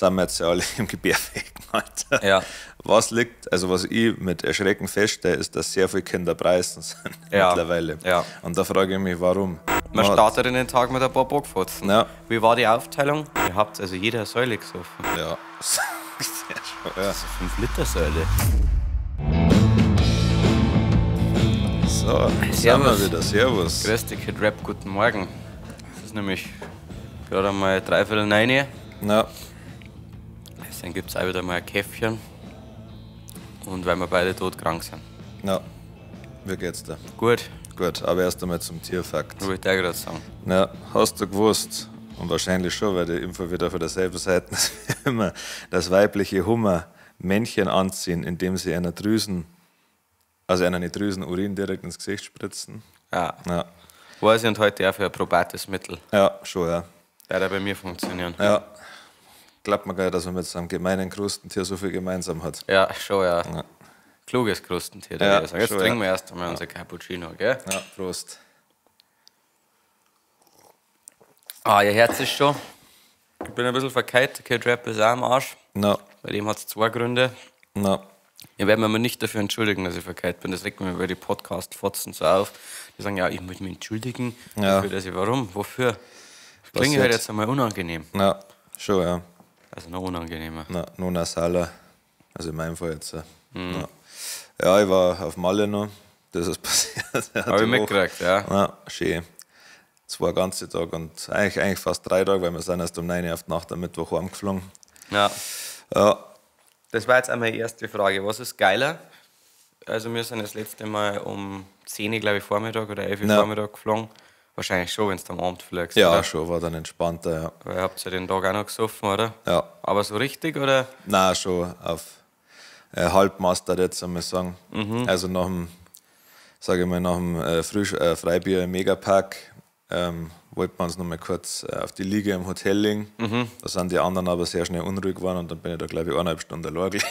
Sind wir jetzt ja alle im gebärfähigen Alter. Ja. Was liegt, also was ich mit Erschrecken feststelle, ist, dass sehr viele Kinder preisen sind Ja. mittlerweile. Ja. Und da frage ich mich, warum. Man startet in den Tag mit ein paar Bockfotzen. Ja. Wie war die Aufteilung? Ihr habt also jeder eine Säule gesoffen. Ja. Sehr schon, ja. 5-Liter-Säule. So, sind Servus. wir wieder. Servus. Grüß dich, Kid Rap, guten Morgen. Es ist nämlich gerade einmal 8:45. Ja, Dann gibt es auch wieder mal ein Käffchen. Und weil wir beide todkrank sind. ja. Wie geht's dir? Gut, Gut, aber erst einmal zum Tierfakt. wollte ich auch gerade sagen. Ja, hast du gewusst, und wahrscheinlich schon, weil die Info wieder von derselben Seite ist wie immer, dass weibliche Hummer Männchen anziehen, indem sie einer Drüsen, also einer Drüsen Urin direkt ins Gesicht spritzen? Ja. Ja, Weiß ich und heute auch für ein probates Mittel. ja schon, ja. Leider bei mir funktionieren. Ja. Glaubt man gar nicht, dass man mit so einem gemeinen Krustentier so viel gemeinsam hat. Ja, schon, ja. Kluges Krustentier, Ja, ja, ich sagen. Jetzt schon, trinken ja. wir erst einmal unser Cappuccino, gell? Ja, Prost. Ah, ihr Herz ist schon. Ich bin ein bisschen verkeilt. Kid Rap ist auch am Arsch. Na, Bei dem hat es zwei Gründe. na, Ich werde mich aber nicht dafür entschuldigen, dass ich verkeilt bin. Das regt mich über die Podcast-Fotzen so auf. Die sagen, ja, ich muss mich entschuldigen Ja. dafür, dass ich, warum, wofür? Das klingt halt Passiert. jetzt einmal unangenehm. na, schon, ja. Also noch unangenehmer. Na, nur nasaler. Also in meinem Fall jetzt. Ja. Mhm. Ja. Ja, ich war auf Malle noch. Das ist passiert. Ja, Hab ich die Woche. mitgekriegt, ja. Ja, schön. 2 ganze Tage und eigentlich fast 3 Tage, weil wir sind erst um 9 Uhr auf die Nacht am Mittwoch heimgeflogen. Ja. Ja, Das war jetzt einmal die erste Frage. Was ist geiler? Also wir sind das letzte Mal um 10 Uhr, glaube ich, Vormittag oder 11 Uhr Ja. Vormittag geflogen. Wahrscheinlich schon, wenn du am Abend fliegst. ja oder? schon, war dann entspannter, ja. Weil ihr habt ja den Tag auch noch gesoffen, oder? Ja. Aber so richtig, oder? Nein, schon auf Halbmast, würde ich jetzt einmal sagen. Mhm. Also nach dem, sage ich mal, nach dem Freibier im Megapark wollten wir uns noch mal kurz auf die Liege im Hotel legen. Mhm. Da sind die anderen aber sehr schnell unruhig geworden und dann bin ich da, glaube ich, 1,5 Stunden allein gelegen.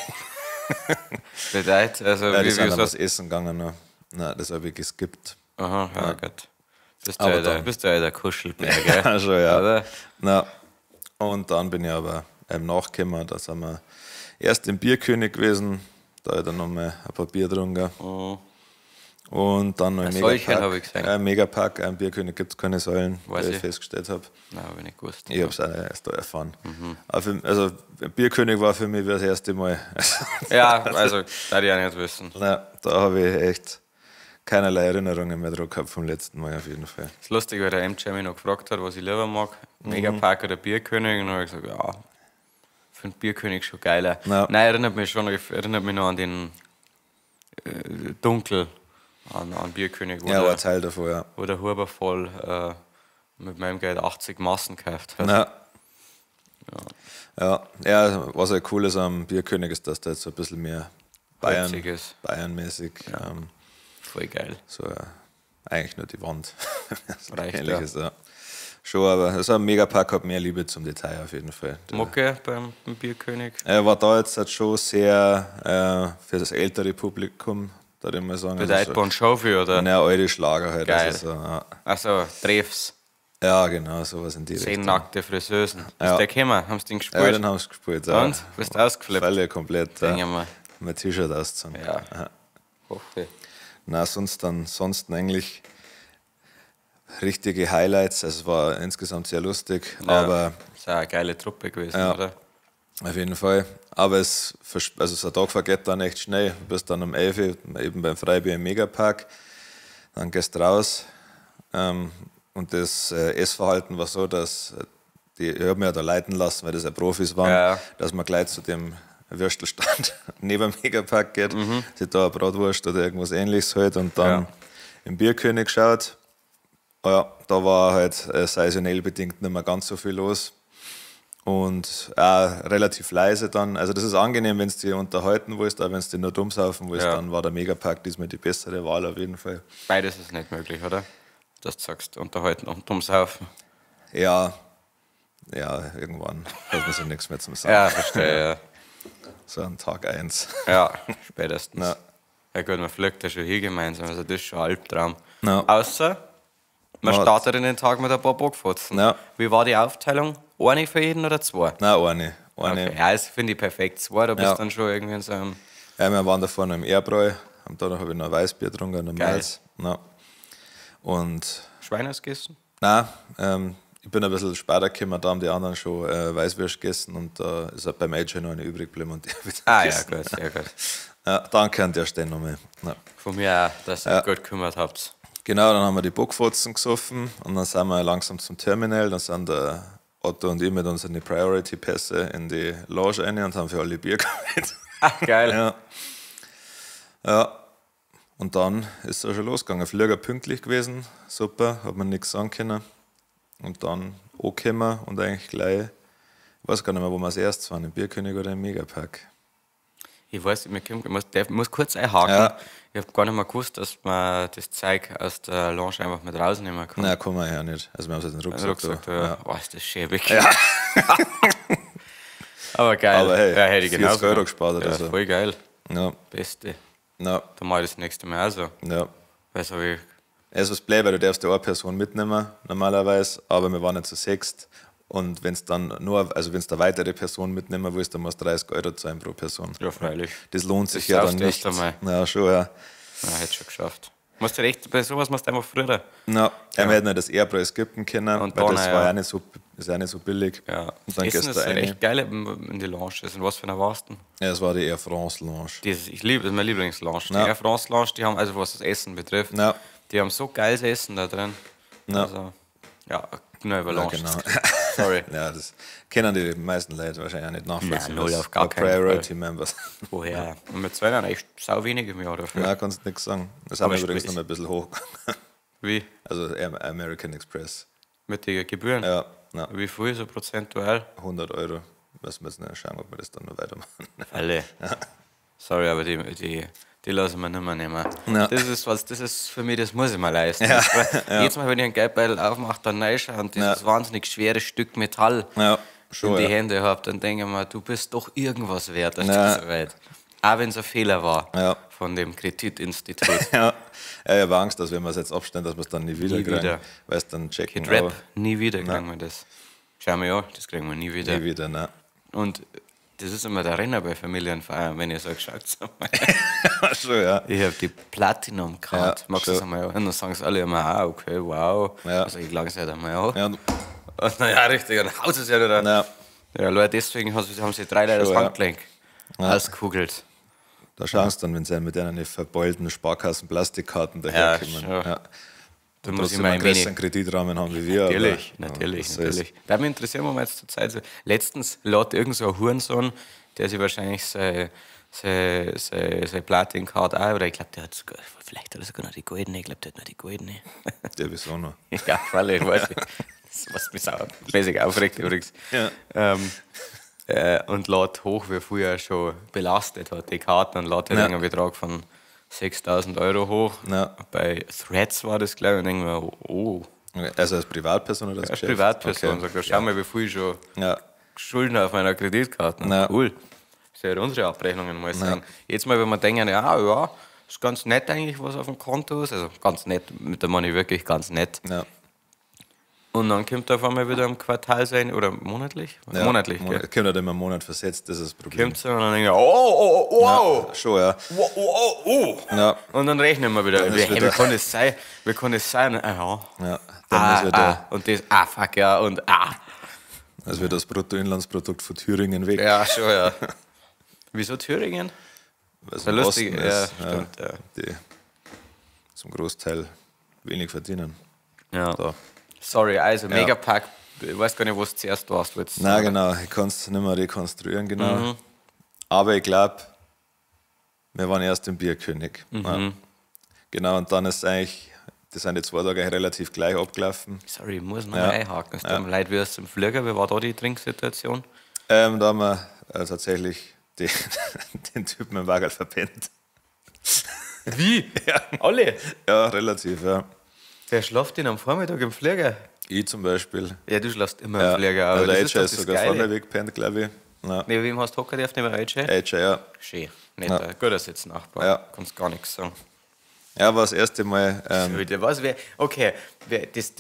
Bedeutet, also Ja, die wie, sind wie dann was? was essen gegangen. Noch. Nein, das habe ich geskippt. Aha, ja, gut. Bist du Aber ja der, dann- bist du ja der Kuschelbär, gell? Ja, schon, ja. Oder? Na, und dann bin ich aber nachgekommen, da sind wir erst im Bierkönig gewesen, da habe ich dann nochmal ein paar Bier getrunken. Und dann noch im Ein Säulchen Megapark. habe ich gesehen. Ja, im Megapark, im Bierkönig gibt es keine Säulen, Weiß wie ich ich. festgestellt habe. Nein, habe ich nicht gewusst. Ich habe es auch erst da erfahren. Aber für, also Bierkönig war für mich das erste Mal. Ja, also, da ich auch nicht wissen. Na, da habe ich echt keinerlei Erinnerungen mehr dran gehabt vom letzten Mal auf jeden Fall. Das ist lustig, weil der MJ mich noch gefragt hat, was ich lieber mag. Megapark oder Bierkönig. Und dann habe ich gesagt, ja, ich finde Bierkönig schon geiler. Ja. Nein, erinnert mich schon, erinnert mich noch an den Dunkel, an Bierkönig, wo, Ja, war der, Teil davon, ja. wo der Huber voll mit meinem Geld 80 Massen gekauft hat. Ja. Ja. Ja, was halt cool ist am Bierkönig ist, dass da jetzt so ein bisschen mehr Bayern, Holzig ist. Bayernmäßig, Voll geil. so ja, eigentlich nur die Wand. So Reicht, ähnliches, ja. Schon, aber so ein Megapark hat mehr Liebe zum Detail auf jeden Fall. Der- Mucke beim Bierkönig. Er war da jetzt halt schon sehr für das ältere Publikum, da ich mal sagen. Bedeutet also Bon Jovi, so, oder? naja, alte Schlager halt. Geil. Also so, ja. Achso, Treffs. Ja, genau, sowas in die 10 Richtung. nackte Friseusen. Ja. Ist der gekommen? Haben sie den Ja, gespielt? den haben sie gespielt. Ja. Und? Bist du ausgeflippt? Völlig komplett. Denk Ja. ich mal. Mein T-Shirt ausgezogen. Ja. Hoffe. Na, sonst dann, sonst eigentlich richtige Highlights. Also es war insgesamt sehr lustig, Ja. aber Ist ja eine geile Truppe gewesen, Ja. oder? auf jeden Fall. Aber es, also so ein Tag vergeht dann echt schnell. Du bist dann um 11 Uhr eben beim Freibier im Megapark, dann gehst du raus. Und das Essverhalten war so, dass ich habe mich ja da leiten lassen, weil das ja Profis waren, Ja. dass man gleich zu dem Würstelstand neben dem Megapark geht, sich da eine Bratwurst oder irgendwas Ähnliches holt und dann Ja. im Bierkönig schaut. Ja, da war halt saisonell bedingt nicht mehr ganz so viel los. Und auch relativ leise dann. Also das ist angenehm, wenn du dich unterhalten willst, aber wenn du dich nur dumm saufen willst, Ja. dann war der Megapark diesmal die bessere Wahl auf jeden Fall. Beides ist nicht möglich, oder? Dass du sagst, unterhalten und dumm saufen. Ja, ja, irgendwann hat man sich nichts mehr zum Sagen. Ja, verstehe, ja. So an Tag 1. Ja, spätestens. Ja. Ja gut, man fliegt ja schon hier gemeinsam, also das ist schon ein Albtraum. Ja. Außer, man Ja. startet in den Tag mit ein paar Bockfotzen. Ja. Wie war die Aufteilung? Eine für jeden oder zwei? Nein, eine. Eine. Okay. Ja, das finde ich perfekt. Zwei, da bist du Ja. dann schon irgendwie in so einem. Ja, wir waren davor noch im Airbräu und danach habe ich noch ein Weißbier getrunken und ein Geil. Malz. Ja. Und Schwein hast gegessen? nein, ich bin ein bisschen später gekommen, da haben die anderen schon Weißwürst gegessen und da ist auch beim AJ noch eine übrig geblieben und die habe ich dann Ah ja, gegessen. gut, sehr gut. Ja, danke an der Stelle nochmal. Ja. Von mir auch, dass ihr gut gekümmert habt. Genau, dann haben wir die Bockfotzen gesoffen und dann sind wir langsam zum Terminal. Dann sind der Otto und ich mit unseren Priority-Pässe in die Lounge rein und haben für alle Bier geholt. Ah, geil. Ja. Ja. Und dann ist es auch schon losgegangen. Flieger pünktlich gewesen, super, hat man nichts sagen können. Und dann angekommen und eigentlich gleich, ich weiß gar nicht mehr, wo wir als erstes waren, im Bierkönig oder im Megapark. Ich weiß, ich muss kurz einhaken. Ja. Ich habe gar nicht mehr gewusst, dass man das Zeug aus der Lounge einfach mit rausnehmen kann. Nein, kann man ja nicht. Also wir haben es halt in den Den Rucksack. Rucksack, da. da. Ja. Oh, ist das schäbig. Aber geil. Aber hey, ja, hätte ich 40 genauso Euro gemacht. gespart oder ja, so. Voll geil. Ja, Beste. ja, Dann mache ich das nächste Mal auch so. ja. Weil so ich, Es ist was blöd, weil du darfst ja eine Person mitnehmen, normalerweise, aber wir waren ja zu sechst. Und wenn es dann nur, also wenn es da weitere Person mitnehmen willst, dann musst du 30 Euro zahlen pro Person. ja, freilich. Das lohnt sich Das ja dann saufst du nicht. erst einmal. Ja, schon, ja. Ja, hätte schon geschafft. Musst du echt, bei sowas musst du einfach früher. Ja, ja. Wir hätten ja das Airpreis skippen können, Und weil dann, das ja. war ja nicht so, ist ja nicht so billig. Ja. Und dann Essen gehst ist du halt rein. echt geil in die Lounge. Und was für eine warst du? Ja, es war die Air France Lounge. Das, ich liebe, das ist meine Lieblingslounge. Die Ja. Air France Lounge, die haben, also was das Essen betrifft, Ja. die haben so geiles Essen da drin. Ja. Also, ja, nur über Ja, Lounge. genau. Sorry. Ja, das kennen die meisten Leute wahrscheinlich auch nicht nachvollziehen. Nein, null, was auf gar keinen Priority Members. Woher? Und wir zahlen dann echt sau wenig im Jahr dafür. Ja, kannst nichts sagen. Das haben Aber wir übrigens sprich- noch mal ein bisschen hochgegangen. Wie? Also American Express. Mit den Gebühren? Ja, na, Wie viel so prozentual? 100 Euro. Müssen wir jetzt noch schauen, ob wir das dann noch weitermachen. Alle. Sorry, aber die lassen wir nicht mehr nehmen. Ja. Das ist was, das ist für mich, das muss ich mir leisten. Das, weil Jedes Mal, wenn ich einen Geldbeutel aufmache, dann reinschaue und dieses Ja. wahnsinnig schwere Stück Metall Ja, schon. in die Ja. Hände habe, dann denke ich mir, du bist doch irgendwas wert auf Ja. dieser Welt. Auch wenn es ein Fehler war Ja. von dem Kreditinstitut. Ja. Ja, ich habe Angst, dass wenn wir es jetzt abstellen, dass wir es dann nie wieder Nie kriegen. wieder. Weil es dann checken. Kid Rap, aber nie wieder kriegen wir das. Schau mal an, das kriegen wir nie wieder. Nie wieder, ne. Und das ist immer der Renner bei Familienfeiern, wenn ihr sagt, schaut mal. schon, ja. Ich habe die Platinum-Card. Ja, Magst du das schon. einmal an? Und dann sagen sie alle immer, ah, okay, wow. Ja. Also ich lang es halt einmal an. Ja, und, Und na ja, richtig, dann haut es ja wieder. ja, Ja, Leute, deswegen haben sie drei Leute das Schon, ja. Handgelenk auskugelt. da schauen sie dann, wenn sie mit einer verbeulten Sparkassen-Plastikkarten daherkommen. schon. Ja. Da Und muss ich trotzdem mal einen ein wenig. größeren Kreditrahmen haben wie wir. Natürlich, aber, natürlich, ja, was soll's. natürlich. Da mich interessieren wir mal jetzt zur Zeit. so- Letztens laut irgend so ein Hurensohn, der sich wahrscheinlich sein Platin-Card auch, oder ich glaube, der hat sogar, vielleicht hat er sogar noch die goldene, ich glaube, der hat noch die goldene. Der wieso noch. Ja, freilich, weiß ich. Das, was mich saumäßig aufregt übrigens. Ja. Und lädt hoch, wie früher schon belastet hat, die Karten und lädt halt Ja. irgendeinen Betrag von 6000 Euro hoch. Ja. Bei Threads war das, glaube ich, und denke mir, oh, Also als Privatperson oder als als Geschäft? Privatperson, Okay. sagt er, schau mal, wie viel ich schon Ja. Schulden auf meiner Kreditkarte. Ja. Cool. Das ist ja unsere Abrechnungen, muss ich sagen. Jetzt mal, wenn wir denken, ja, ja, ist ganz nett eigentlich, was auf dem Konto ist. Also ganz nett, mit der Money wirklich ganz nett. Ja. Und dann kommt auf einmal wieder im Quartal sein, oder monatlich? Ja. Monatlich, gell? Kommt halt immer einen Monat versetzt, das ist das Problem. Kommt so und dann denke ich, oh, oh, oh, wow! Ja, schon, ja. Wow, oh, oh, oh. Ja. Und dann rechnen wir wieder. Dann Wie, ist hey, wieder- wie kann das sein? Wie kann das sein? Ah, ja. Ja, dann ah, ist wieder, ah, und das, ah, fuck, ja, und ah. als wird das Bruttoinlandsprodukt von Thüringen weg. Ja, schon, ja. Wieso Thüringen? Weil es Ja, im lustig, Osten ja, ist, stimmt, ja. Die zum Großteil wenig verdienen. Ja. Da. Sorry, also Megapack, ich weiß gar nicht, wo es zuerst warst. Jetzt. Nein, genau, ich kann es nicht mehr rekonstruieren, genau. Mhm. Aber ich glaube, wir waren erst im Bierkönig. Mhm. Ja. Genau, und dann ist eigentlich, das sind die 2 Tage eigentlich relativ gleich abgelaufen. Sorry, ich muss noch Ja. mal einhaken. Es tut mir leid, wie aus dem Flieger, wie war da die Trinksituation? Da haben wir tatsächlich den Typen im Wagen verpennt. Wie? Ja. Alle? Ja, relativ, ja. Wer schlaft denn am Vormittag im Flieger? Ich zum Beispiel. Ja, du schlafst immer Ja. im Flieger, aber also der das ist AJ doch ist das sogar Geile. vorneweg gepennt, glaube ich. Ja. Nee, wem hast du hocken dürfen? Neben AJ? AJ, ja. Schön. Netter, guter Sitznachbar. Ja. Kannst gar nichts sagen. Ja, war das erste Mal. Was wär, okay, das,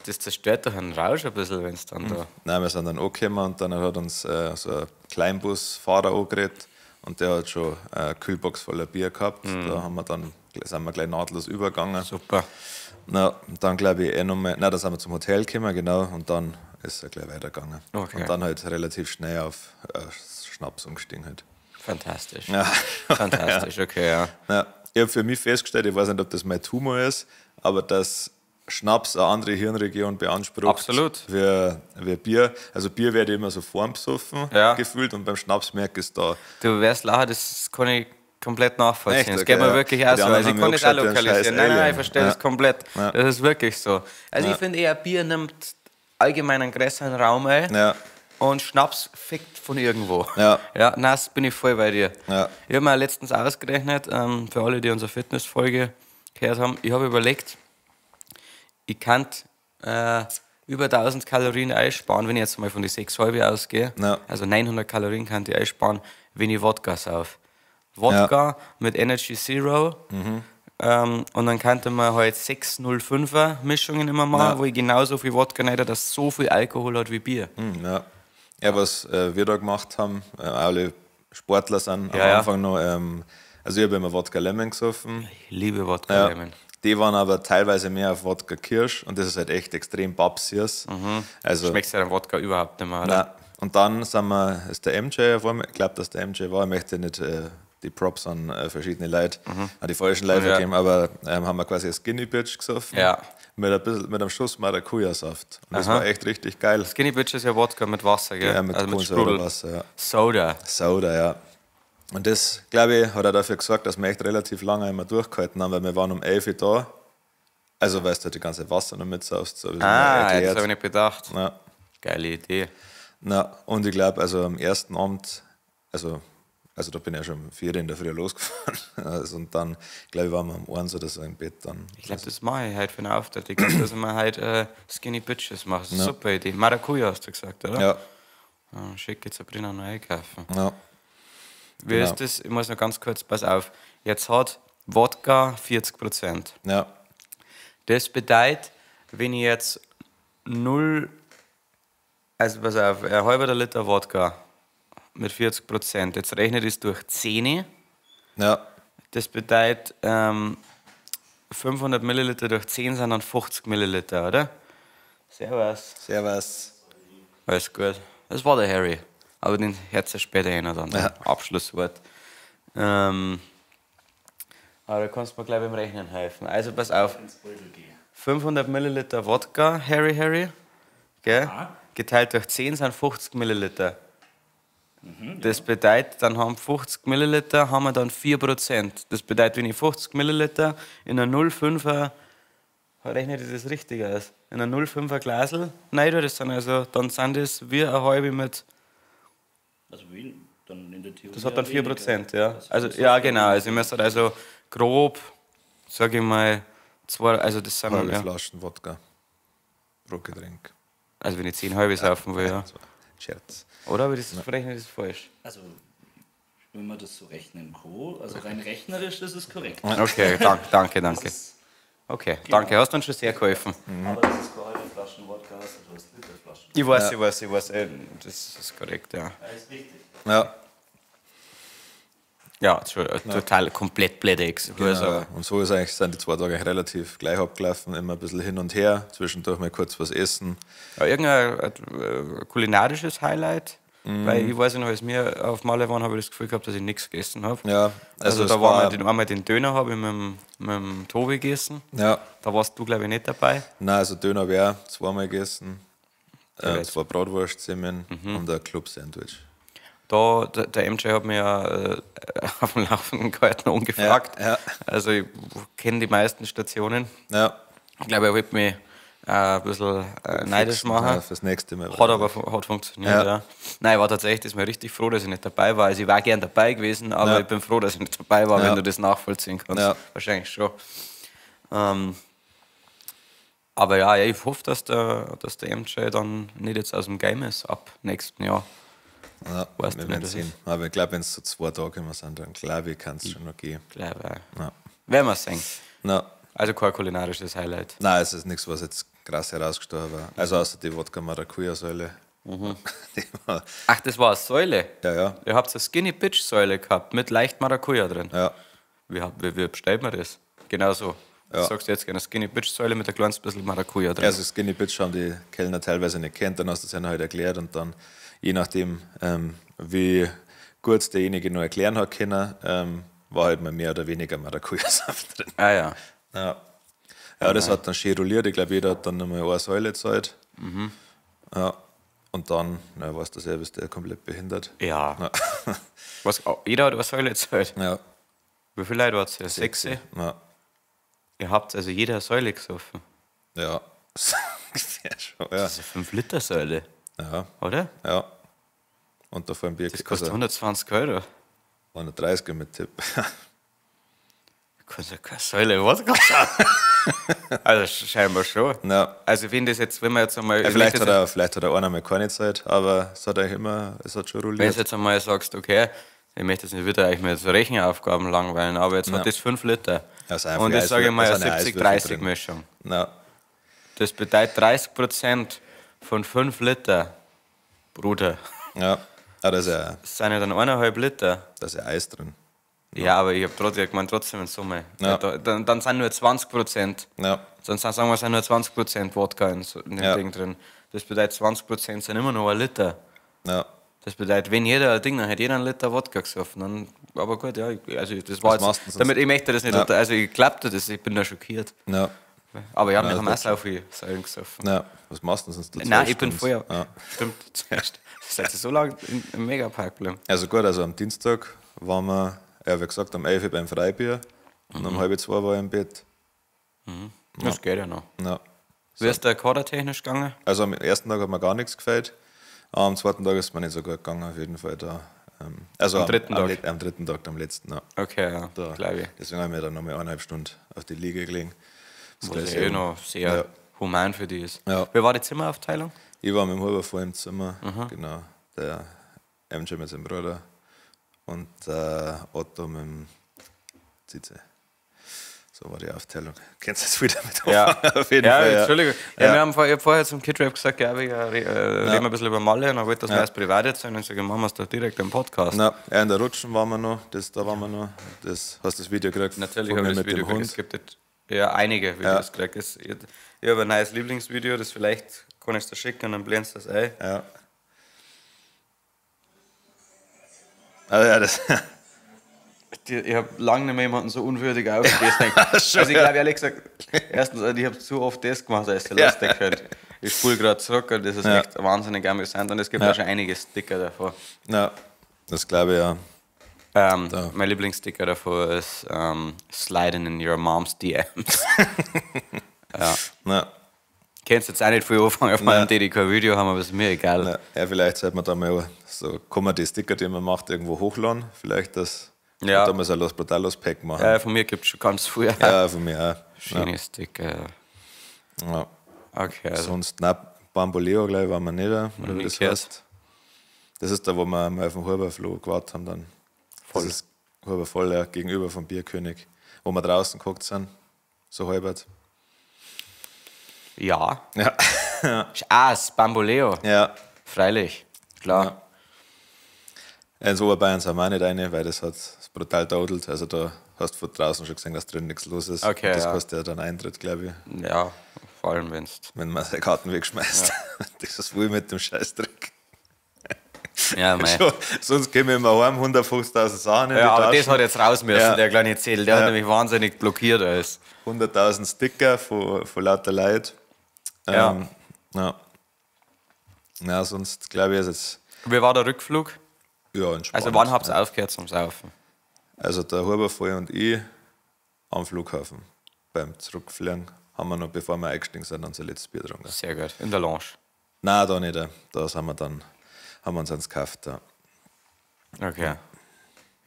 das zerstört doch einen Rausch ein bisschen, wenn es dann da. Nein, wir sind dann angekommen und dann hat uns so ein Kleinbusfahrer angeredet und der hat schon eine Kühlbox voller Bier gehabt. Da haben wir dann, sind wir gleich nahtlos übergegangen. Super. Na, und dann glaube ich eh nochmal, nein, da sind wir zum Hotel gekommen, genau, und dann ist er gleich weitergegangen. Okay. Und dann halt relativ schnell auf Schnaps umgestiegen halt. Fantastisch. Ja. Fantastisch, okay, ja. Ja, ich habe für mich festgestellt, ich weiß nicht, ob das mein Tumor ist, aber dass Schnaps eine andere Hirnregion beansprucht. Absolut. Wie Bier. Also Bier werde ich immer so vorm Besoffen gefühlt und beim Schnaps merke ich es da. Du wirst lachen, das kann ich komplett nachvollziehen. Echt? Das geht Okay, mir ja. wirklich auch Die so. anderen Also ich haben kann mich das auch angeschaut wie ein lokalisieren. scheiß Nein, nein, Alien. ich verstehe das komplett. Ja. Das ist wirklich so. Also ich finde eher, Bier nimmt allgemein einen größeren Raum ein. Ja. Und Schnaps fickt von irgendwo. Ja. Ja, nein, das bin ich voll bei dir. Ja. Ich habe mir letztens ausgerechnet, für alle, die unsere Fitnessfolge gehört haben, ich habe überlegt, ich kann über 1000 Kalorien einsparen, wenn ich jetzt mal von den 6,5 ausgehe. Ja. Also 900 Kalorien kann ich einsparen, wenn ich Wodka sauf. Wodka mit Energy Zero. Und dann könnte man halt 6,05er Mischungen immer machen, wo ich genauso viel Wodka rein, dass so viel Alkohol hat wie Bier. Ja. Ja, was wir da gemacht haben, alle Sportler sind am Anfang noch, also ich habe immer Wodka Lemon gesoffen. Ich liebe Wodka Lemon. Die waren aber teilweise mehr auf Wodka Kirsch und das ist halt echt extrem babsüß. Also, Schmeckt ja den Wodka überhaupt nicht mehr, oder? nein. Und dann sind wir, ist der MJ auf einmal, ich glaube, dass der MJ war, ich möchte nicht die Props an verschiedene Leute, an die falschen Leute vergeben, aber haben wir quasi ein Skinny Bitch gesoffen. Ja. Mit, ein bisschen, mit einem Schuss Maracuja-Saft. Und das war echt richtig geil. Skinny Bitch ist ja Wodka mit Wasser, gell? Ja, mit also mit Kohlensäurewasser, Sprudel. ja. Soda. Soda, ja. Und das, glaube ich, hat auch dafür gesorgt, dass wir echt relativ lange immer durchgehalten haben, weil wir waren um 11 Uhr da. Also, weißt du, halt die ganze Wasser noch mitsaufst, so habe ich mir Ah, das erklärt. habe ich nicht bedacht. Ja. Geile Idee. Na, und ich glaube, also am ersten Abend, also da bin ich ja schon um 4 Uhr in der Früh losgefahren. Also, und dann, glaube ich, waren wir um 1 oder so im Bett dann. Ich glaube, das mache ich heute für einen Auftritt. Ich glaube, dass ich mir heute Skinny Bitches mache. Das ist eine super Idee. Maracuja hast du gesagt, oder? Ja, Ja. Schicke Sabrina noch einkaufen. ja. Wie Genau. ist das? Ich muss noch ganz kurz, pass auf. Jetzt hat Wodka 40%. Ja, Das bedeutet, wenn ich jetzt 0, also pass auf, ein halber Liter Wodka mit 40%, jetzt rechne ich das durch 10. ja, Das bedeutet, 500 Milliliter durch 10 sind dann 50 Milliliter, oder? Servus. Servus. Alles gut. Das war der Harry. Aber den hört ihr später eh noch dann. Ja. Abschlusswort. Aber da kannst du mir gleich beim Rechnen helfen. Also pass auf. 500 Milliliter Wodka, Harry Harry, gell? Geteilt durch 10 sind 50 Milliliter. Das bedeutet, dann haben 50 Milliliter, haben wir dann 4%. Das bedeutet, wenn ich 50 Milliliter in einer 0,5er, rechne ich das richtig aus, in einer 0,5er Glasl, nein, das sind also, dann sind das wie eine halbe mit, Also wie dann in der Theorie. das hat dann weniger. 4%, ja. Also, das ja, ist genau, also ich müsste also grob, sag ich mal, zwei, also das sind, Halbe ja, Flaschen Wodka pro Getränk. also wenn ich 10 halbe saufen will, ja. Das war ein Scherz. Oder? Aber das rechne ich das falsch. Also, wenn man das so rechnen kann, also rein rechnerisch ist es korrekt. Okay, danke, danke. Das ist, Okay, danke, hast uns schon sehr geholfen. Aber das ist keine halbe Flaschen Wodka, also du hast Literflaschen. Ich weiß, ich weiß, ich weiß, das ist korrekt, ja. Ja, ist richtig. Ja, Ja, schon, total komplett blöde Exkurs, genau. aber Und so ist eigentlich, sind die 2 Tage eigentlich relativ gleich abgelaufen, immer ein bisschen hin und her, zwischendurch mal kurz was essen. Ja, irgendein kulinarisches Highlight? Weil ich weiß ja noch, als wir auf Malle waren, habe ich das Gefühl gehabt, dass ich nichts gegessen habe. Ja, Also, also da es war war- einmal den Döner habe ich mit dem Tobi gegessen. Ja, Da warst du, glaube ich, nicht dabei. nein, also Döner habe ich auch zweimal gegessen, Ja, 2 Bratwurstsemmeln und ein Club-Sandwich. Da, der MJ hat mich ja auf dem Laufenden gehalten und gefragt. Ja, ja. Also ich kenne die meisten Stationen. Ja, Ich glaube, er wollte mich ein bisschen neidisch machen. Ja, fürs nächste Mal. Hat aber hat funktioniert, ja. Ja. Nein, ich war tatsächlich diesmal richtig froh, dass ich nicht dabei war. Also ich war gern dabei gewesen, aber Ja. ich bin froh, dass ich nicht dabei war, Ja. wenn du das nachvollziehen kannst. Ja. Wahrscheinlich schon. Aber ja, ich hoffe, dass der MJ dann nicht jetzt aus dem Game ist ab nächsten Jahr. Ja, Weißt wir du werden nicht, sehen. Aber ich glaube, wenn es so 2 Tage immer sind, dann glaube ich, kann es schon noch gehen. Glaube auch. Ja. Werden wir sehen. Na. Also kein kulinarisches Highlight. Nein, es ist nichts, was jetzt krass herausgestochen war. Also außer die Wodka-Maracuja-Säule. Die war- Ach, das war eine Säule. Ja, ja. Ihr habt eine Skinny Bitch Säule gehabt mit leicht Maracuja drin. Ja. Wie bestellt man das? Genau so. Ja. Sagst du jetzt gerne Skinny Bitch Säule mit ein kleines bisschen Maracuja drin. Also Skinny Bitch haben die Kellner teilweise nicht kennt, dann hast du es ihnen halt erklärt und dann, je nachdem, wie gut derjenige noch erklären hat können, war halt mal mehr oder weniger Maracuja-Saft drin. Ah ja. Ja. Ja, das hat dann schön rolliert. Ich glaube, jeder hat dann nochmal eine Säule gezahlt. Ja. Und dann, na, weißt du selber, ist der komplett behindert. Ja. Ja. Was, oh, jeder hat eine Säule gezahlt. Ja. Wie viele Leute wart ihr? Sechs? Ja. Ihr habt also jeder eine Säule gesoffen. Ja. Ungefähr schon, ja. Das ist eine 5-Liter-Säule, Ja. oder? Ja. Und da vor dem Bier. Das kostet 120 Euro. 130 mit Tipp. Kostet keine Säule Wodka. Also scheinbar schon. Ja. Also wenn das jetzt, wenn wir jetzt einmal. Ja, vielleicht hat er einer mal keine Zeit, aber es hat eigentlich immer, es hat schon Wenn du rolliert. jetzt einmal sagst, okay, ich möchte jetzt nicht wieder eigentlich mit so Rechenaufgaben langweilen, aber jetzt Ja. hat das 5 Liter. Ja, sind einfach Und das sage ich mal es eine sind ja Eiswürfel 70-30 drin. Mischung. Ja. Das bedeutet 30% von 5 Liter, Bruder. Ja. Ah, da ist ja, Das sind ja dann 1,5 Liter. da ist ja Eis drin. Ja, aber ich habe trotzdem, ich meine trotzdem in Summe. Ja. Dann sind nur 20%. Ja. Dann sind, sagen wir, sind nur 20% Wodka in dem Ja. Ding drin. Das bedeutet, 20% sind immer noch ein Liter. Ja. Das bedeutet, wenn jeder ein Ding, dann hätte jeder einen Liter Wodka gesoffen. Dann, aber gut, ja, also das war Was machst du jetzt, sonst? damit ich möchte das nicht, Ja. unter, also ich glaubte das, ich bin da schockiert. Ja. Aber ja, wir Ja, haben auch das so viel Säulen gesoffen. Ja. Was machst du denn sonst? Nein, ich bin Stunden? vorher, Ja. stimmt, zuerst. Seid ihr so lange im Megapark geblieben? Also gut, also am Dienstag waren wir, ja, wie gesagt, um 11 Uhr beim Freibier und um 1:30 war ich im Bett. Das geht ja noch. Ja. Wie ist der kadertechnisch gegangen? Also am ersten Tag hat mir gar nichts gefällt. Am zweiten Tag ist es mir nicht so gut gegangen, auf jeden Fall. Da, also Am dritten am, Tag? Am dritten Tag, am letzten. Ja. Okay, ja, Da. glaube ich. Deswegen habe ich mir dann nochmal 1,5 Stunden auf die Liege gelegen. Das Was gleich ja eh eben. noch sehr Ja. human für die ist. Ja. Wie war die Zimmeraufteilung? Ich war mit dem Huber vor im Zimmer, genau. Der MJ mit seinem Bruder und der Otto mit dem Zize. So war die Aufteilung. Kennst du jetzt wieder mit anfangen? Auf jeden ja, Fall. Ja, Entschuldigung. Ja, Ja. Wir haben vorher, ich hab vorher zum Kidrap gesagt, ja, wir reden ein bisschen über Malle und dann wollte das ja. erst privat erzählen und ich sage, machen wir es doch direkt im Podcast. Na, ja, in der Rutschen waren wir noch, das, da waren wir noch. Das, hast du das Video gekriegt? Natürlich von habe mir ich das mit Video dem gekriegt. Es Hund. gibt jetzt, ja einige Videos gekriegt. Ich habe ein neues Lieblingsvideo, das vielleicht kann ich dir schicken und dann blendest du das ein. Ja. Also, ja, das, Ich habe lange nicht mehr jemanden so unwürdig aufgegessen. Also ich glaube ehrlich gesagt, erstens, ich habe zu oft das gemacht, als ich lustig könnte. Ich spule gerade zurück und das ist Ja. echt wahnsinnig amüsant und es gibt Ja. auch schon einige Sticker davon. na, das glaube ich ja. Mein Lieblingssticker davon ist Sliding in your mom's DMs. ja. Na, Kennst jetzt auch nicht viel anfangen auf meinem Nein. DDK-Video haben, aber ist mir egal. na, ja, vielleicht sollte man da mal so, kann man die Sticker, die man macht, irgendwo hochladen. Vielleicht das, Ja. da mal so ein Los Brutalos Pack machen. Von mir gibt es schon ganz viel. Ja, von mir auch. Schöne Sticker. Ja. Ja. Okay, also Sonst, na, Bamboleo, glaube ich, waren wir nicht da, oder wie nie das gehört. heißt. Das ist da, wo wir mal auf dem Huberfloh gewartet haben dann. Voll. Das ist Huber voll, ja, gegenüber vom Bierkönig, wo wir draußen geguckt sind, so halbert. ja. Ja. Ah, das Bamboleo. Ja. Freilich, klar. Ja. Ins Oberbayern sind wir auch nicht rein, weil das hat brutal daudelt. Also da hast du von draußen schon gesehen, dass drin nichts los ist. Okay, Und das ja. kostet ja dann Eintritt, glaube ich, Ja, vor allem wenn's. wenn man seine Karten wegschmeißt. Das ist wohl mit dem Scheißdreck. Ja, mei. Schon, sonst gehen wir immer heim, 150.000 Sachen in Ja, die aber Taschen. das hat jetzt raus müssen, Ja. der kleine Zettel. Der hat Ja. nämlich wahnsinnig blockiert alles. 100.000 Sticker von lauter Leuten. Ja. Ja. Ja, sonst glaube ich, ist jetzt Wie war der Rückflug? ja, entspannt. Also, wann habt ihr aufgehört zum Saufen? Also der Huber und ich am Flughafen beim Zurückfliegen haben wir noch, bevor wir eingestiegen sind, unser letztes Bier getrunken. Sehr gut. In der Lounge. Nein, da nicht. Da sind wir dann, haben wir uns eins gekauft. Ja, Okay.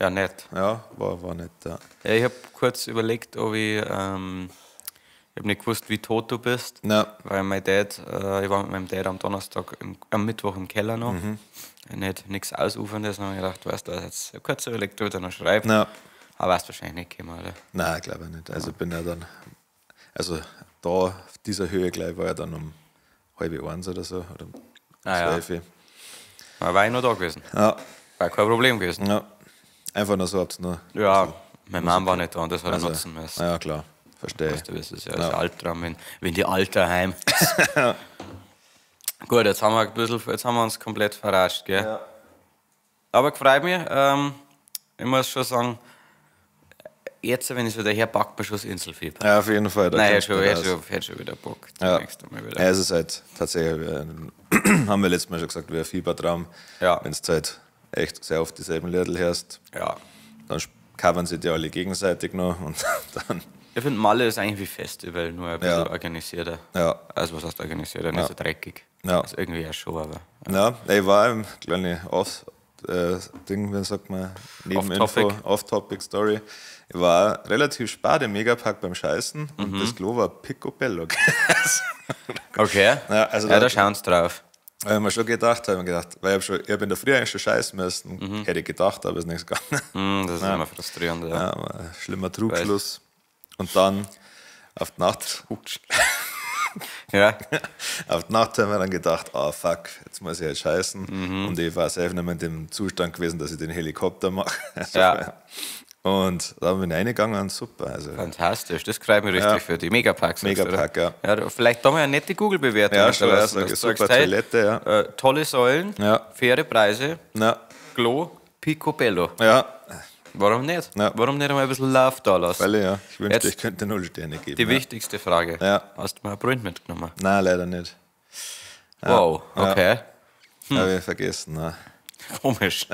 Ja, nett. ja war nicht. Ja. Ja, ich habe kurz überlegt, ob ich. Ich habe nicht gewusst, wie tot du bist. Ja. Weil mein Dad, ich war mit meinem Dad am Donnerstag, am Mittwoch im Keller noch. Nicht nichts Ausuferndes. Dann habe ich gedacht, weißt du, jetzt kurz überlegt, ob ich da noch schreibe. Ja. Aber warst wahrscheinlich nicht gekommen, oder? Nein, glaube ich nicht. Also bin ja dann, also da auf dieser Höhe gleich war ja dann um 12:30 oder so. Oder um 12. Aber war ich noch da gewesen. Ja. War kein Problem gewesen. Ja. Einfach nur so, hab's nur. Ja, also, meine Mom war nicht da und das hat er also, nutzen müssen. Ja, klar. Verstehe. Weißt du, das ist ja das Albtraum, wenn die Alter heim. Gut, jetzt haben wir ein bisschen, jetzt haben wir uns komplett verrascht, gell? Ja. Aber gefreut mich. Ich muss schon sagen, jetzt, wenn ich so daher packt mir schon das Inselfieber. Ja, auf jeden Fall. Da Nein, kommst du raus. hätte schon wieder Bock. Ja. Nächstes Mal wieder. Ja, es ist halt tatsächlich, haben wir letztes Mal schon gesagt, wie ein Fiebertraum. Ja. Wenn du halt echt sehr oft dieselben Liedl hörst, Ja. dann covern sie die alle gegenseitig noch und dann. Ich finde, Malle ist eigentlich wie Festival, nur ein bisschen Ja. organisierter. Ja. Also, was heißt organisierter? Nicht Ja. so dreckig. Ja. Also irgendwie ja schon, aber. Ja, ich war im kleinen Off-Ding, wie sagt man, Nebeninfo, Off-Topic. Off-Topic-Story. Ich war relativ spät im Megapark beim Scheißen und das Klo war picobello. Okay. Ja, also ja, da- da schauen sie drauf. Habe ich mir schon gedacht, hab ich mir gedacht, weil ich hab in der Früh eigentlich schon scheißen müssen, hätte ich gedacht, aber ist nichts gegangen. Das ist immer frustrierend, ja. Ja, aber ein schlimmer Trugschluss. Und dann auf die Nacht, Ja. auf die Nacht haben wir dann gedacht, ah fuck, jetzt muss ich halt scheißen. Mhm. Und ich war selbst nicht mehr in dem Zustand gewesen, dass ich den Helikopter mache. Also, Ja. Und da bin ich reingegangen und super. Also, Fantastisch, das freut mich richtig Ja. für die. Megapark, sagst du, Megapark, oder? ja. Ja, vielleicht da mal eine nette Google-Bewertung. Ja, schon, hinterlassen, ja, dass sag du ich, sagst, super hey, Toilette, ja. Tolle Säulen, Ja. faire Preise, ja, Klo, Picobello. ja, Warum nicht? Ja. Warum nicht einmal ein bisschen Love da lassen? weil ja, ich wünschte, Jetzt ich könnte 0 Sterne geben. Die ja. wichtigste Frage. Ja. Hast du mal ein Brot mitgenommen? Nein, leider nicht. Wow, Ja. okay. Habe ich vergessen. Nein. Komisch.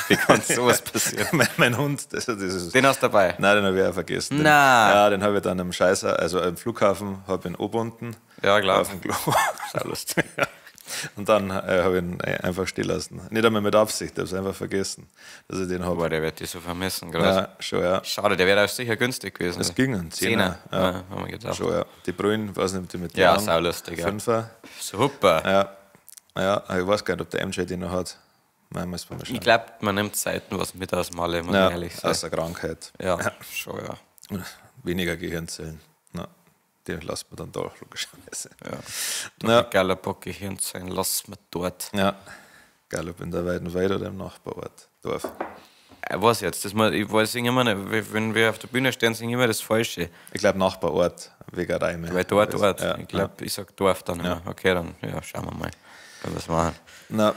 Wie kann sowas passieren? Mein Hund, das ist. Den hast du dabei? Nein, den habe ich auch vergessen. Den, Na. Ja, den habe ich dann am Scheißer, also am Flughafen, habe ich ihn angebunden. Ja, klar. Auf dem Klo. Sau lustig. Ja. Und dann habe ich ihn einfach stehen lassen. Nicht einmal mit Absicht, ich habe es einfach vergessen, dass ich den habe. Boah, der wird dich so vermissen gerade. Ja, schon, ja. Schade, der wäre auch sicher günstig gewesen. Es ging ein Zehner. Zehner, Ja. ja, haben wir gedacht. Schon, ja. Die Brühen, weiß nicht, ob die mit Ja, Jahren, saulustig, ja. Fünfer. Super. Ja. Ja, ich weiß gar nicht, ob der MJ den noch hat. Nein, muss man mal schauen. Ich glaube, man nimmt selten was mit aus Malle, muss ja, man ehrlich sein. außer Krankheit. Ja, schon, ja. Weniger Gehirnzellen. Na, die lassen wir dann da, logischerweise. Ja. Ja. Geiler Bock Gehirnzellen, lass mir dort. Ja. Egal, ob in der weiten Welt oder im Nachbarort. Dorf. Was jetzt? Das mal, ich weiß immer nicht, wenn wir auf der Bühne stehen, singen immer das Falsche. Ich glaube Nachbarort, wegen Reime. Weil dort, Ort. Ja, Ich glaube, ich sag Dorf dann immer. Okay, dann ja, schauen wir mal, wenn wir es machen. Na,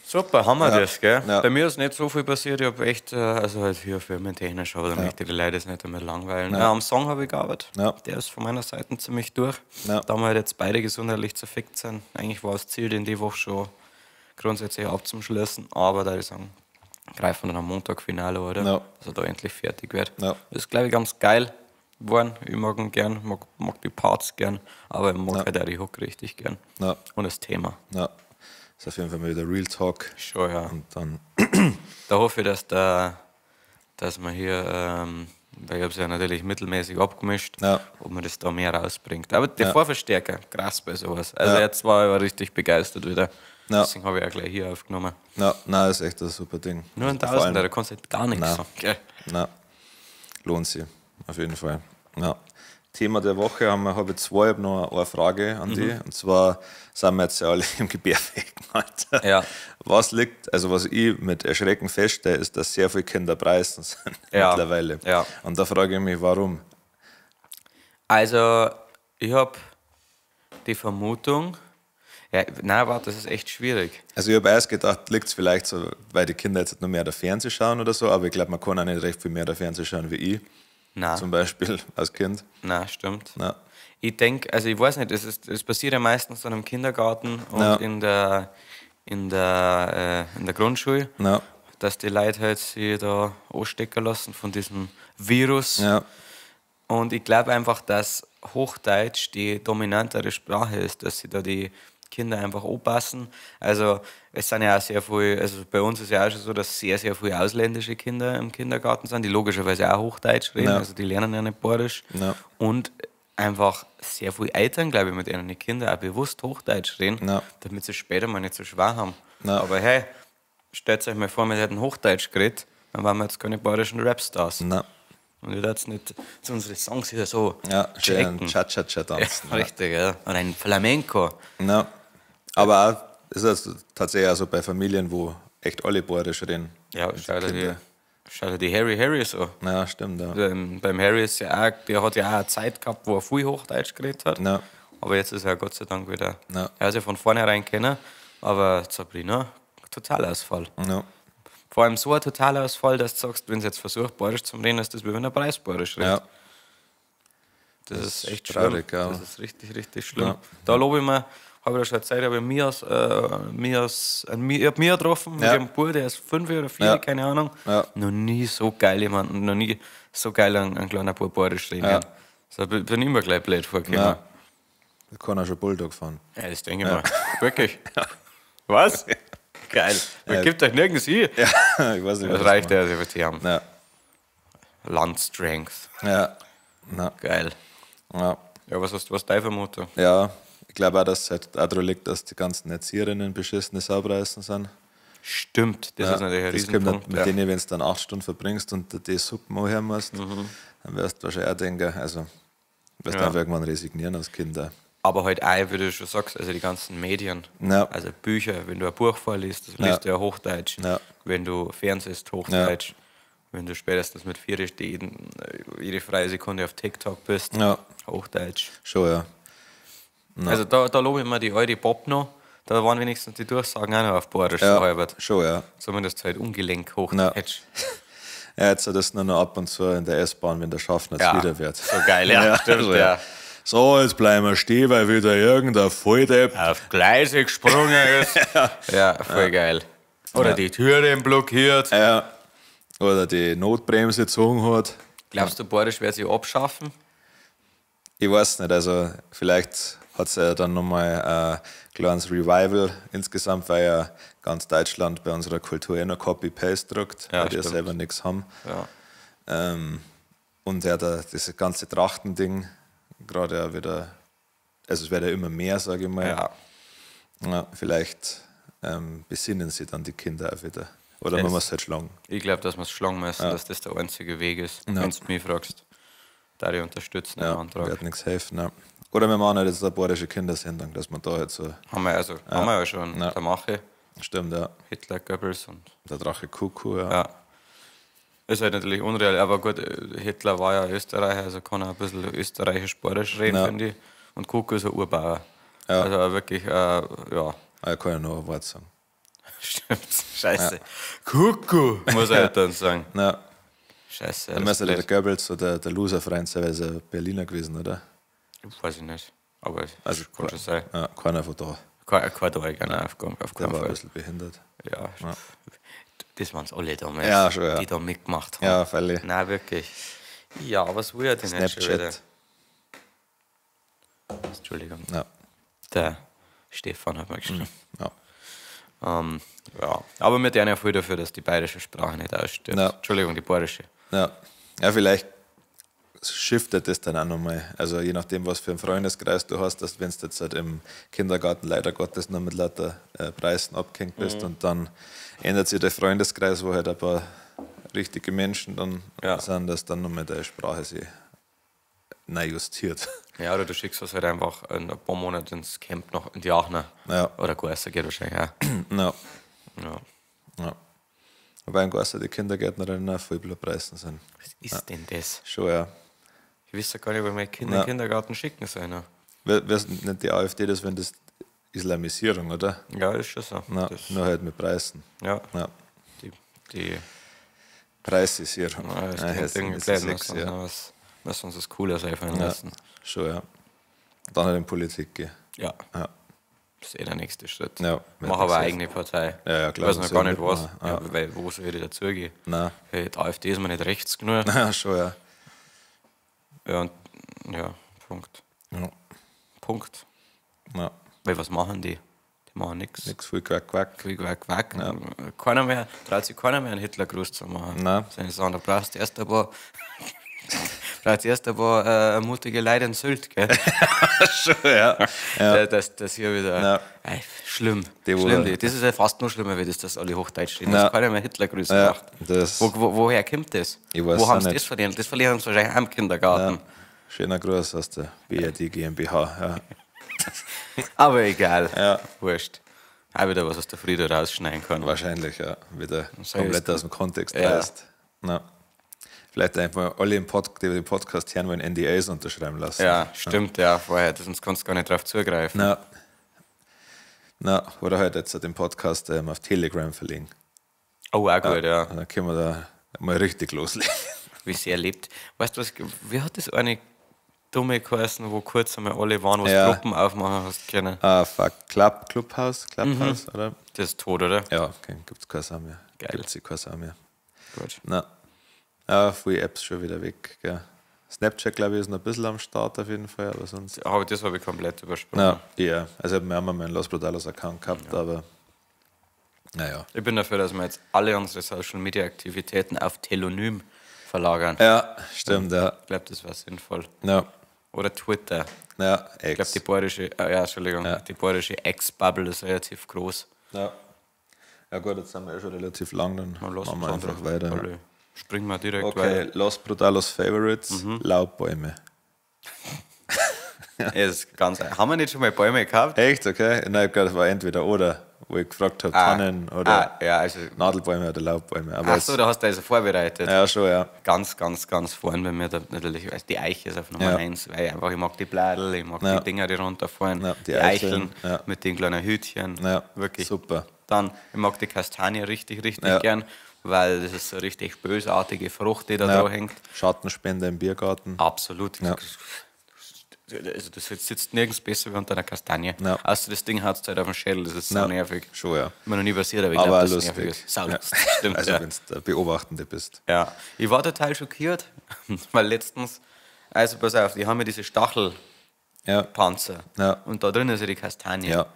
Super, haben wir Ja. das, gell? Ja. Bei mir ist nicht so viel passiert. Ich habe echt, also halt hier firmentechnisch, aber da möchte ich die Leute jetzt nicht damit langweilen. Ja. Am Song habe ich gearbeitet. Ja. Der ist von meiner Seite ziemlich durch. Ja. Da wir halt jetzt beide gesundheitlich zerfickt sind. Eigentlich war das Ziel, den die Woche schon grundsätzlich abzuschließen, aber da ich sagen, greifen wir dann am Montag Finale, oder? Ja. Dass er da endlich fertig wird. Ja. Das ist, glaube ich, ganz geil geworden. Ich mag ihn gern, mag die Parts gern, aber ich mag Ja. halt auch die Hook richtig gern. Ja. Und das Thema. na. Ist auf jeden Fall mal wieder Real Talk. Schon, ja. Und dann, Da hoffe ich, dass man hier, weil ich habe es ja natürlich mittelmäßig abgemischt, Ja. ob man das da mehr rausbringt. Aber der Ja. Vorverstärker, krass bei sowas. Also Ja. jetzt war ich aber richtig begeistert wieder. Ja. Deswegen habe ich auch gleich hier aufgenommen. na, na, ist echt ein super Ding. Nur ein Vor allem- Tausender, da kannst du halt gar nichts Nein. sagen. Gell? Na, lohnt sich, auf jeden Fall. Ja. Thema der Woche haben wir, habe ich zwei, ich habe noch eine Frage an dich. Und zwar sind wir jetzt ja alle im gebärfähigen Alter. Ja. Was liegt, also was ich mit Erschrecken feststelle, ist, dass sehr viele Kinder preisen sind Ja. mittlerweile. Ja. Und da frage ich mich, warum? Also, ich habe die Vermutung, ja, nein, warte, das ist echt schwierig. Also ich habe erst gedacht, liegt es vielleicht so, weil die Kinder jetzt noch mehr der Fernseh schauen oder so, aber ich glaube, man kann auch nicht recht viel mehr der Fernseh schauen wie ich, Nein, zum Beispiel als Kind. nein, stimmt. Na, Ich denke, also ich weiß nicht, es passiert ja meistens dann im Kindergarten und Ja. in der Grundschule, na, dass die Leute halt sich da anstecken lassen von diesem Virus. ja, Und ich glaube einfach, dass Hochdeutsch die dominantere Sprache ist, dass sie da die Kinder einfach anpassen. Also es sind ja auch sehr viel, also bei uns ist ja auch schon so, dass sehr, sehr viele ausländische Kinder im Kindergarten sind, die logischerweise auch Hochdeutsch reden, Ja. also die lernen ja nicht Bayerisch. Ja. Und einfach sehr viele Eltern, glaube ich, mit ihren Kindern auch bewusst Hochdeutsch reden, Ja. damit sie später mal nicht so schwer haben. Ja. Aber hey, stellt euch mal vor, wir hätten Hochdeutsch geredet, Dann waren wir jetzt keine bayerischen Rapstars. Na, Und wir jetzt nicht zu unsere Songs hier so ja, schön checken. Cha-Cha-Cha tanzen. Ja, richtig, ja. Und ein Flamenco. Ja. Aber auch, ist das tatsächlich auch so bei Familien, wo echt alle bayerisch reden. Ja, Und die schau dir die, Kinder. schau dir die Harry Harrys an. Ja, stimmt, ja. Beim Harry ist ja auch, der hat ja auch eine Zeit gehabt, wo er viel Hochdeutsch geredet hat. Ja. Aber jetzt ist er Gott sei Dank wieder. Ja. Er ist ja von vornherein kennen, aber Sabrina, Totalausfall. Ja. Vor allem so ein Totalausfall, dass du sagst, wenn sie jetzt versucht, bayerisch zu reden, ist das wie wenn er Preis bayerisch redet. Ja. Das ist echt traurig, schlimm. ja. Das ist richtig, richtig schlimm. Ja. Da lobe ich mir, habe ich ja schon erzählt, habe ich Mia, ich hab Mia getroffen mit Ja. ihrem Bruder, der ist 5 oder 4, Ja. keine Ahnung. Ja. Noch nie so geil jemanden, noch nie so geil einen kleinen Bub bayerisch reden. Ja. hören. So bin ich immer gleich blöd vorgekommen. Ja. Da kann er schon Bulldog fahren. Ja, das denke ich mir. Wirklich. Was? Geil. Man Ja. gibt euch nirgends hin. Ja, ich weiß nicht, Das reicht ja, also die haben. Ja. Landstrength. Ja. Na, Geil. ja. Ja, was hast du, was deine Vermutung? Ja, ich glaube auch, dass es halt auch daran liegt, dass die ganzen Erzieherinnen beschissene Saubreißen sind. Stimmt, das Ja, ist natürlich ein das kommt Riesenpunkt. nicht mit ja. denen, wenn du dann 8 Stunden verbringst und die Suppen anhören musst, dann wirst du wahrscheinlich auch denken, also wirst du Ja. einfach irgendwann resignieren als Kind. Auch. Aber halt auch, wie du schon sagst, also die ganzen Medien, Ja. also Bücher, wenn du ein Buch vorliest, das Ja. liest du ja Hochdeutsch. Ja. Wenn du fernsehst, Hochdeutsch. Wenn du spätestens mit 4 jede freie Sekunde auf TikTok bist, Ja. Hochdeutsch. Schon, ja. Also da lobe ich mir die alte Bob noch, da waren wenigstens die Durchsagen auch noch auf Bayerisch, so Ja, halbert. schon, ja. Zumindest halt ungelenk Hochdeutsch. Ja, jetzt das nur noch ab und zu in der S-Bahn, wenn der Schaffner Ja. wieder wird. So geil, ja. Stimmt, so, ja. So, jetzt bleiben wir stehen, weil wieder irgendein Volldepp. Auf Gleise gesprungen ist. ja. Voll geil. Oder die Türen blockiert. Ja. Oder die Notbremse gezogen hat. Glaubst du, Bayerisch wird sich abschaffen? Ich weiß nicht, also vielleicht hat es ja dann nochmal ein kleines Revival insgesamt, weil ja ganz Deutschland bei unserer Kultur eh noch Copy-Paste druckt, Ja, weil die ja stimmt. selber nichts haben. Ja. Und ja, da, das ganze Trachtending gerade ja wieder, also es wird ja immer mehr, sage ich mal. Ja. Ja, vielleicht besinnen sich dann die Kinder auch wieder. Oder man Es- muss halt schlagen. Ich glaube, dass wir es schlagen müssen, dass das der einzige Weg ist, Ja. wenn du mich fragst. Da ich unterstützen den Ja, Antrag. wird nichts helfen. Ja. Oder wir machen halt jetzt eine bayerische Kindersendung, dass man da halt so, Haben wir also, haben wir ja schon. Ja. Der Mache, stimmt, ja. Hitler, Goebbels und. Der Drache Kuckuck, ja. Ja. Ist halt natürlich unreal, aber gut, Hitler war ja Österreicher, also kann er ein bisschen österreichisch-bayerisch reden, Ja. finde ich. Und Kuckuck ist ein Urbauer. Ja. Also wirklich, ja. Ah, ich kann ja noch ein Wort sagen. Stimmt, scheiße. Kuckuck, muss er halt dann sagen. Ja, Scheiße. dann das müsste der ist Goebbels so der Loser-Freund sein, weil er ja Berliner gewesen, oder? blöd. Weiß ich nicht. Aber es Also kann schon sein. Ja, keiner von da. Kein Deutsch, auf Der keinen war ein Fall. bisschen behindert. Ja. Das waren's alle damals, Ja, schon, ja. die da mitgemacht haben. Ja, freilich. Nein, wirklich. Ja, was will er denn jetzt schon wieder? Snapchat. Entschuldigung. Ja, Der Stefan hat mir geschrieben. ja. Ja. Aber wir tun ja viel dafür, dass die bayerische Sprache nicht ausstirbt. Ja. Entschuldigung, die bayerische. Ja. Ja, vielleicht shiftet das dann auch nochmal. Also je nachdem, was für einen Freundeskreis du hast, dass wenn du jetzt halt im Kindergarten leider Gottes nur mit lauter Preisen abgehängt bist Mhm. und dann ändert sich der Freundeskreis, wo halt ein paar richtige Menschen dann Ja. sind, dass dann nochmal deine Sprache sich neu justiert. Ja, oder du schickst das halt einfach ein paar Monate ins Camp noch in die Aachener. Ja. Oder Goaster geht wahrscheinlich auch. Ja. Ja. Ja. Wobei in Goaster die Kindergärtnerinnen auch voll Preisen sind. Was ist denn das? Schon, ja. Ich wüsste gar nicht, wo ich meine Kinder in Ja. den Kindergarten schicken soll. Ne? Wer nennt die AfD das, wenn das Islamisierung, oder? Ja, ist schon so. Na, Das, nur halt mit Preisen. ja, Ja. die Preisisierung. ja, das Ja, klingt heißt, irgendwie das blöd. ist Müssen sexy, uns ja. noch was, müssen uns was Cooles einfallen Ja, lassen. schon, ja. Dann halt in Politik gehen. Ja, Ja. das ist eh der nächste Schritt. Ja, Mach aber safe. eigene Partei. Ja, ja, klar, Ich weiß noch das gar soll nicht was. mitmachen, Ja. ja. weil wo soll ich dazugehen? Nein. Hey, die AfD ist mir nicht rechts genug. Ja, schon, ja. Ja, und, ja, Punkt. Ja. Punkt. Ja. Weil was machen die? Die machen nichts. Nix viel Quack, Quack. Quack, quack, quack. Keiner mehr, traut sich keiner mehr einen Hitlergruß zu machen. Nein. Seine Sachen, da brauchst du erst ein paar, brauchst erst ein paar mutige Leute in Sylt, gell? Schon, ja. Ja. Das hier wieder. Ja. Ey, schlimm. Die, schlimm. Das ist ja fast noch schlimmer, wie das, dass alle Hochdeutsch reden. Ja. Dass keiner mehr Hitlergrüße Ja, macht. das- Woher kommt das? Ich weiß Wo auch haben sie nicht. das verlernt? Das verlernen sie wahrscheinlich auch im Kindergarten. Ja. Schöner Gruß aus der BRD GmbH. Ja. Aber egal. Ja. Wurscht. Auch wieder was aus der Friede rausschneiden kann. Wahrscheinlich, ja. Wieder So komplett ist- aus dem Kontext Ja. reißt. Ja. Vielleicht einfach alle, die den Podcast hören wollen, NDAs unterschreiben lassen. Ja, stimmt, ja, vorher. Sonst kannst du gar nicht drauf zugreifen. Na. Na, oder halt jetzt den Podcast auf Telegram verlinken. Oh, auch gut, ja. Dann können wir da mal richtig loslegen. Wie sie erlebt. Weißt du was, wie hat das eine dumme geheißen, wo kurz einmal alle waren, wo Ja. Gruppen aufmachen hast können? Ah, fuck. Clubhouse, Clubhouse, oder? Das ist tot, oder? Ja, okay, gibt's keins auch mehr. Geil. Gibt's keins auch mehr. Gut. Na. Ja, viele Apps schon wieder weg, gell. Snapchat, glaube ich, ist noch ein bisschen am Start auf jeden Fall, aber sonst. Aber das habe ich komplett übersprungen. Ja, ja. Also, ich habe mir auch mal meinen Los Brutalos Account gehabt, aber naja. Ich bin dafür, dass wir jetzt alle unsere Social Media Aktivitäten auf Telonym verlagern. Ja, stimmt, ja. Ich glaube, das wäre sinnvoll. Ja, Oder Twitter. ja, Ich glaube, Ex. die bayerische, ja, Entschuldigung, Ja. die bayerische Ex-Bubble ist relativ groß. Ja. Ja, gut, jetzt sind wir eh schon relativ lang, dann Mal los machen wir einfach weiter. Alle. Springen wir direkt Okay, weiter. Los Brutalos Favorites, Laubbäume. Ja, das ist ganz, haben wir nicht schon mal Bäume gehabt? Echt, okay? Nein, ich das war entweder oder, wo ich gefragt habe, Tannen oder Ah, ja, also, Nadelbäume oder Laubbäume. Aber ach so, da hast du also vorbereitet. ja, schon, ja. Ganz, ganz, ganz vorn bei mir da natürlich. Also die Eiche ist auf Nummer Ja. 1, weil ich einfach, ich mag die Bladel, ich mag Ja. die Dinger, die runterfallen, Ja, die die Eicheln, Eicheln, ja. mit den kleinen Hütchen. Ja, Wirklich. super. Dann, ich mag die Kastanie richtig, richtig Ja. gern, weil das ist so richtig bösartige Frucht, die da Ja. dran hängt. Schattenspender im Biergarten. Absolut. Ja. Also das sitzt nirgends besser wie unter einer Kastanie. Ja. Außer das Ding hat halt auf dem Schädel, das ist so Ja, nervig. Schon, ja. Mir noch nie passiert, aber ich Aber glaube, auch dass es lustig. nervig ist. Saulustig, Ja. stimmt. Also, ja. wenn du der Beobachtende bist. Ja, ich war total schockiert, weil letztens, also pass auf, die haben ja diese Stachelpanzer Ja. Ja. und da drin ist ja die Kastanie. Ja.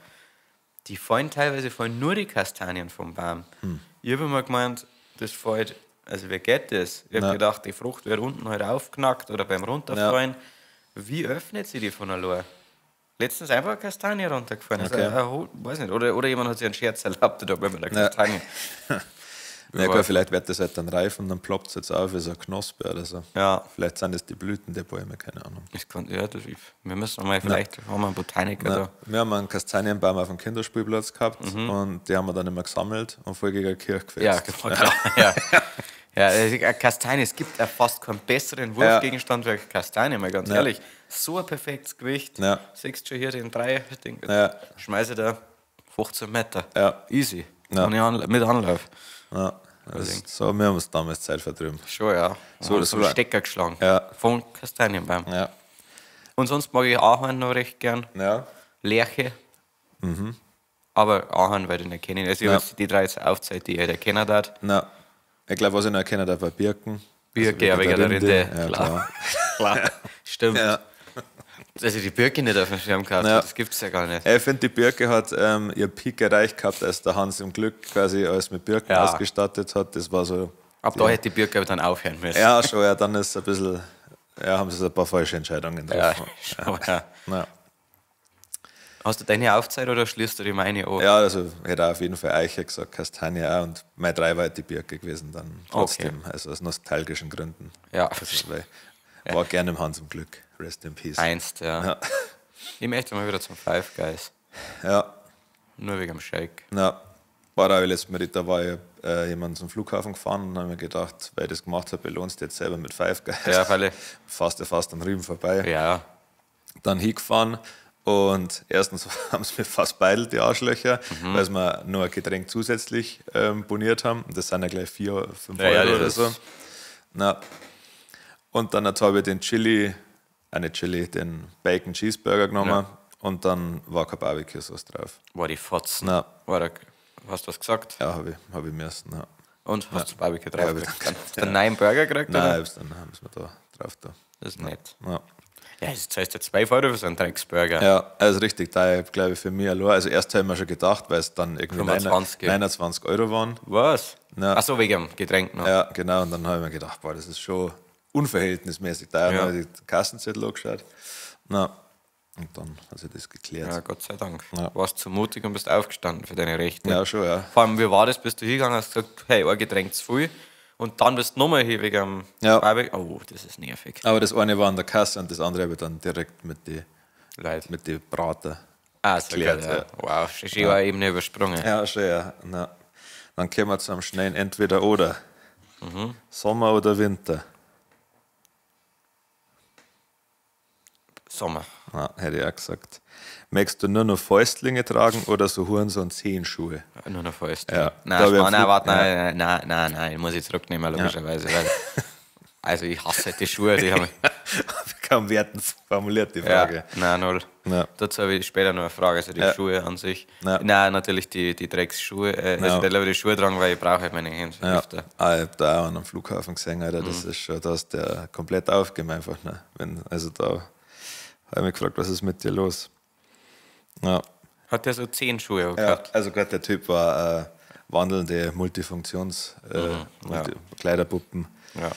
Die fallen teilweise fallen nur die Kastanien vom Baum. Ich habe immer gemeint, das fällt, also wer geht das? Ich habe Ja. gedacht, die Frucht wird unten halt aufknackt oder beim Runterfallen. Wie öffnet sie die von allein? Letztens einfach eine Kastanie runtergefallen. Okay. Also, weiß nicht. Oder jemand hat sich einen Scherz erlaubt da bei einer Ja. Kastanie. Ja, gut, vielleicht wird das halt dann reif und dann ploppt es jetzt auf wie so eine Knospe oder so. Ja. Vielleicht sind das die Blüten der Bäume, keine Ahnung. Das kann, ja, das, ich, wir müssen mal, vielleicht haben wir einen Botaniker Na, da. wir haben einen Kastanienbaum auf dem Kinderspielplatz gehabt und die haben wir dann immer gesammelt und voll gegen die Kirche Mhm. Ja, gefetzt. genau. Klar, ja. Ja, also, Kastanie, es gibt ja fast keinen besseren Wurfgegenstand wie Kastanie, mal ganz Ja. ehrlich. So ein perfektes Gewicht. Ja. Siehst schon hier den drei, Ding, Ja. schmeiße da 15 Meter. Ja. Easy. Ja. Ohne Anla mit Anlauf. Ja, das ist, so, wir haben uns damals Zeit vertrieben. Schon, ja. So, So, das so einen war- Stecker geschlagen. Ja. Vom Kastanienbaum. Ja. Und sonst mag ich Ahorn noch recht gern. Ja. Lerche. Aber Ahorn, weil ich nicht kennen. Also ich Mhm. Ja. habe jetzt die drei jetzt aufgezählt, die ich halt erkennen darf. Na, ich glaube, was ich noch erkennen darf, war Birken. Birke, ja, wegen der Rinde. Ja, Klar. klar. Klar. Stimmt. Ja. Dass ich die Birke nicht auf dem Schirm gehabt Ja. habe, das gibt es ja gar nicht. Ich finde, die Birke hat ihr Peak erreicht gehabt, als der Hans im Glück quasi alles mit Birken Ja. ausgestattet hat. Das war so. Ab da hätte die Birke aber dann aufhören müssen. Ja, schon, ja, dann ist ein bisschen, ja, haben sie ein paar falsche Entscheidungen Ja, getroffen. schon, ja. Ja. Hast du deine Aufzeit oder schließt du die meine an? Ja, also ich hätte auch auf jeden Fall Eiche gesagt, Kastanie auch und meine drei war halt die Birke gewesen dann trotzdem, also aus nostalgischen Gründen. Ja. Also, weil ich war gerne im Hans im Glück. Rest in Peace. Einst, ja. Ja. Ich möchte mal wieder zum Five Guys. Ja, Nur wegen dem Shake. na, war auch letztes Mal, da war ich jemand zum Flughafen gefahren und habe mir gedacht, weil ich das gemacht habe, belohnst du jetzt selber mit Five Guys. Ja, freilich. Fast ja fast am Riemen vorbei. Ja. Dann hingefahren und erstens haben sie mir fast beidelt, die Arschlöcher, Mhm. weil sie mir nur ein Getränk zusätzlich boniert haben. Und das sind ja gleich 4, 5 Ja, ja, Euro das oder ist- so. Na. Und dann habe ich den Chili, nicht Chili, den Bacon Cheeseburger genommen Ja. und dann war kein Barbecue-Sauce drauf. War die Fotzen. Na. War da, hast du was gesagt? Ja, habe ich, hab ich müssen. Ja. Und hast du Barbecue drauf Ja, hab ich gekriegt? dann- Hast du einen neuen Burger gekriegt? Nein, Oder? hab's dann haben sie mir da drauf da. Das ist nett. Ja. Ja, jetzt zahlst du 2 Euro für so einen Drecksburger. Ja, also richtig, da glaube ich für mich allein. Also erst habe ich mir schon gedacht, weil es dann irgendwie 25, 29 Euro waren. Was? Ja. Ach so, wegen dem Getränk noch. Ja, genau. Und dann habe ich mir gedacht, boah, das ist schon unverhältnismäßig teuer. Ja. Dann habe ich die Kassenzettel angeschaut. Na, Und dann hat sich das geklärt. Ja, Gott sei Dank. Ja. Warst zu mutig und bist aufgestanden für deine Rechte. Ja, schon, ja. Vor allem, wie war das? Bist du hingegangen, hast gesagt, hey, ein Getränk zu viel. Und dann bist du nochmal hier wegen dem Ja. Barbecue. Oh, das ist nervig. Aber das eine war an der Kasse und das andere habe ich dann direkt mit den Leid. mit die Brater. Ah, so geklärt, geil, ja. Wow, schön war eben übersprungen. Ja, schon, ja. Na, dann kommen wir zu einem schnellen Entweder-Oder. Sommer oder Winter? Sommer. Na, hätte ich auch gesagt. Möchtest du nur noch Fäustlinge tragen oder so Hurensohn Zehenschuhe? Nur noch Fäuste. Ja. Nein, Da wär Schmarrn, nein, Flug- warte, nein, nein, nein, nein, muss ich zurücknehmen, logischerweise. Weil, also ich hasse die Schuhe, die haben Kaum werten formuliert die ja, Frage. nein, null. Ja. Dazu habe ich später noch eine Frage, also die Ja. Schuhe an sich. Ja. Nein, natürlich die Drecksschuhe. Also Ja. ich lieber die Schuhe tragen, weil ich brauche halt meine Hände Ja. öfter. Ah, ich hab da auch einen am Flughafen gesehen, Alter. Das ist schon, da ist der komplett aufgegeben einfach. Ne? Wenn, also da habe ich mich gefragt, was ist mit dir los? Ja. Hat der so 10 Schuhe Ja, gehabt? also gerade der Typ war wandelnde Multifunktions Multi Kleiderpuppen. Ja.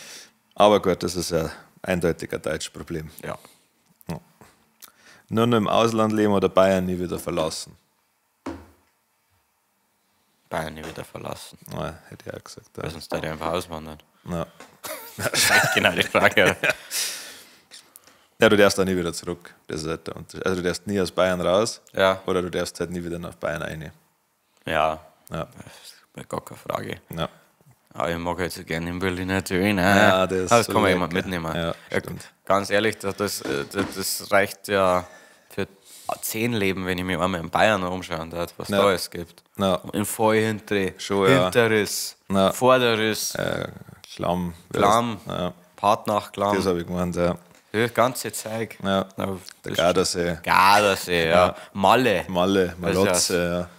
Aber gut, das ist ja eindeutig ein deutsches Problem. Ja. Nur noch im Ausland leben oder Bayern nie wieder verlassen. Bayern nie wieder verlassen. Ja, hätte ich auch gesagt. Weil Ja. sonst da einfach auswandern. Ja. Das ist eigentlich genau die Frage. oder? Ja, du darfst da nie wieder zurück. Das ist halt der Unterschied. Also du darfst nie aus Bayern raus Ja. oder du darfst halt nie wieder nach Bayern rein. Ja. Ja. Das ist gar keine Frage. Ja. Aber ich mag halt so gerne den Berliner Döner. Ja, das ist Aber das so kann man jemand lecker. mitnehmen. Ja, stimmt. Ganz ehrlich, das reicht ja für 10 Leben, wenn ich mich einmal in Bayern umschauen darf, was Ja. da alles gibt. Ja. In Vollhintere, Schon, ja. Hinterriss, Ja. Vorderriss, Klamm. Klamm, Ja. Partnachklamm, Das habe ich gemeint, ja. das ganze Zeug. Ja. Na, Der das Gardasee, Gardasee, ja. Malle. Malle, Das ist ja- Malotze, ja.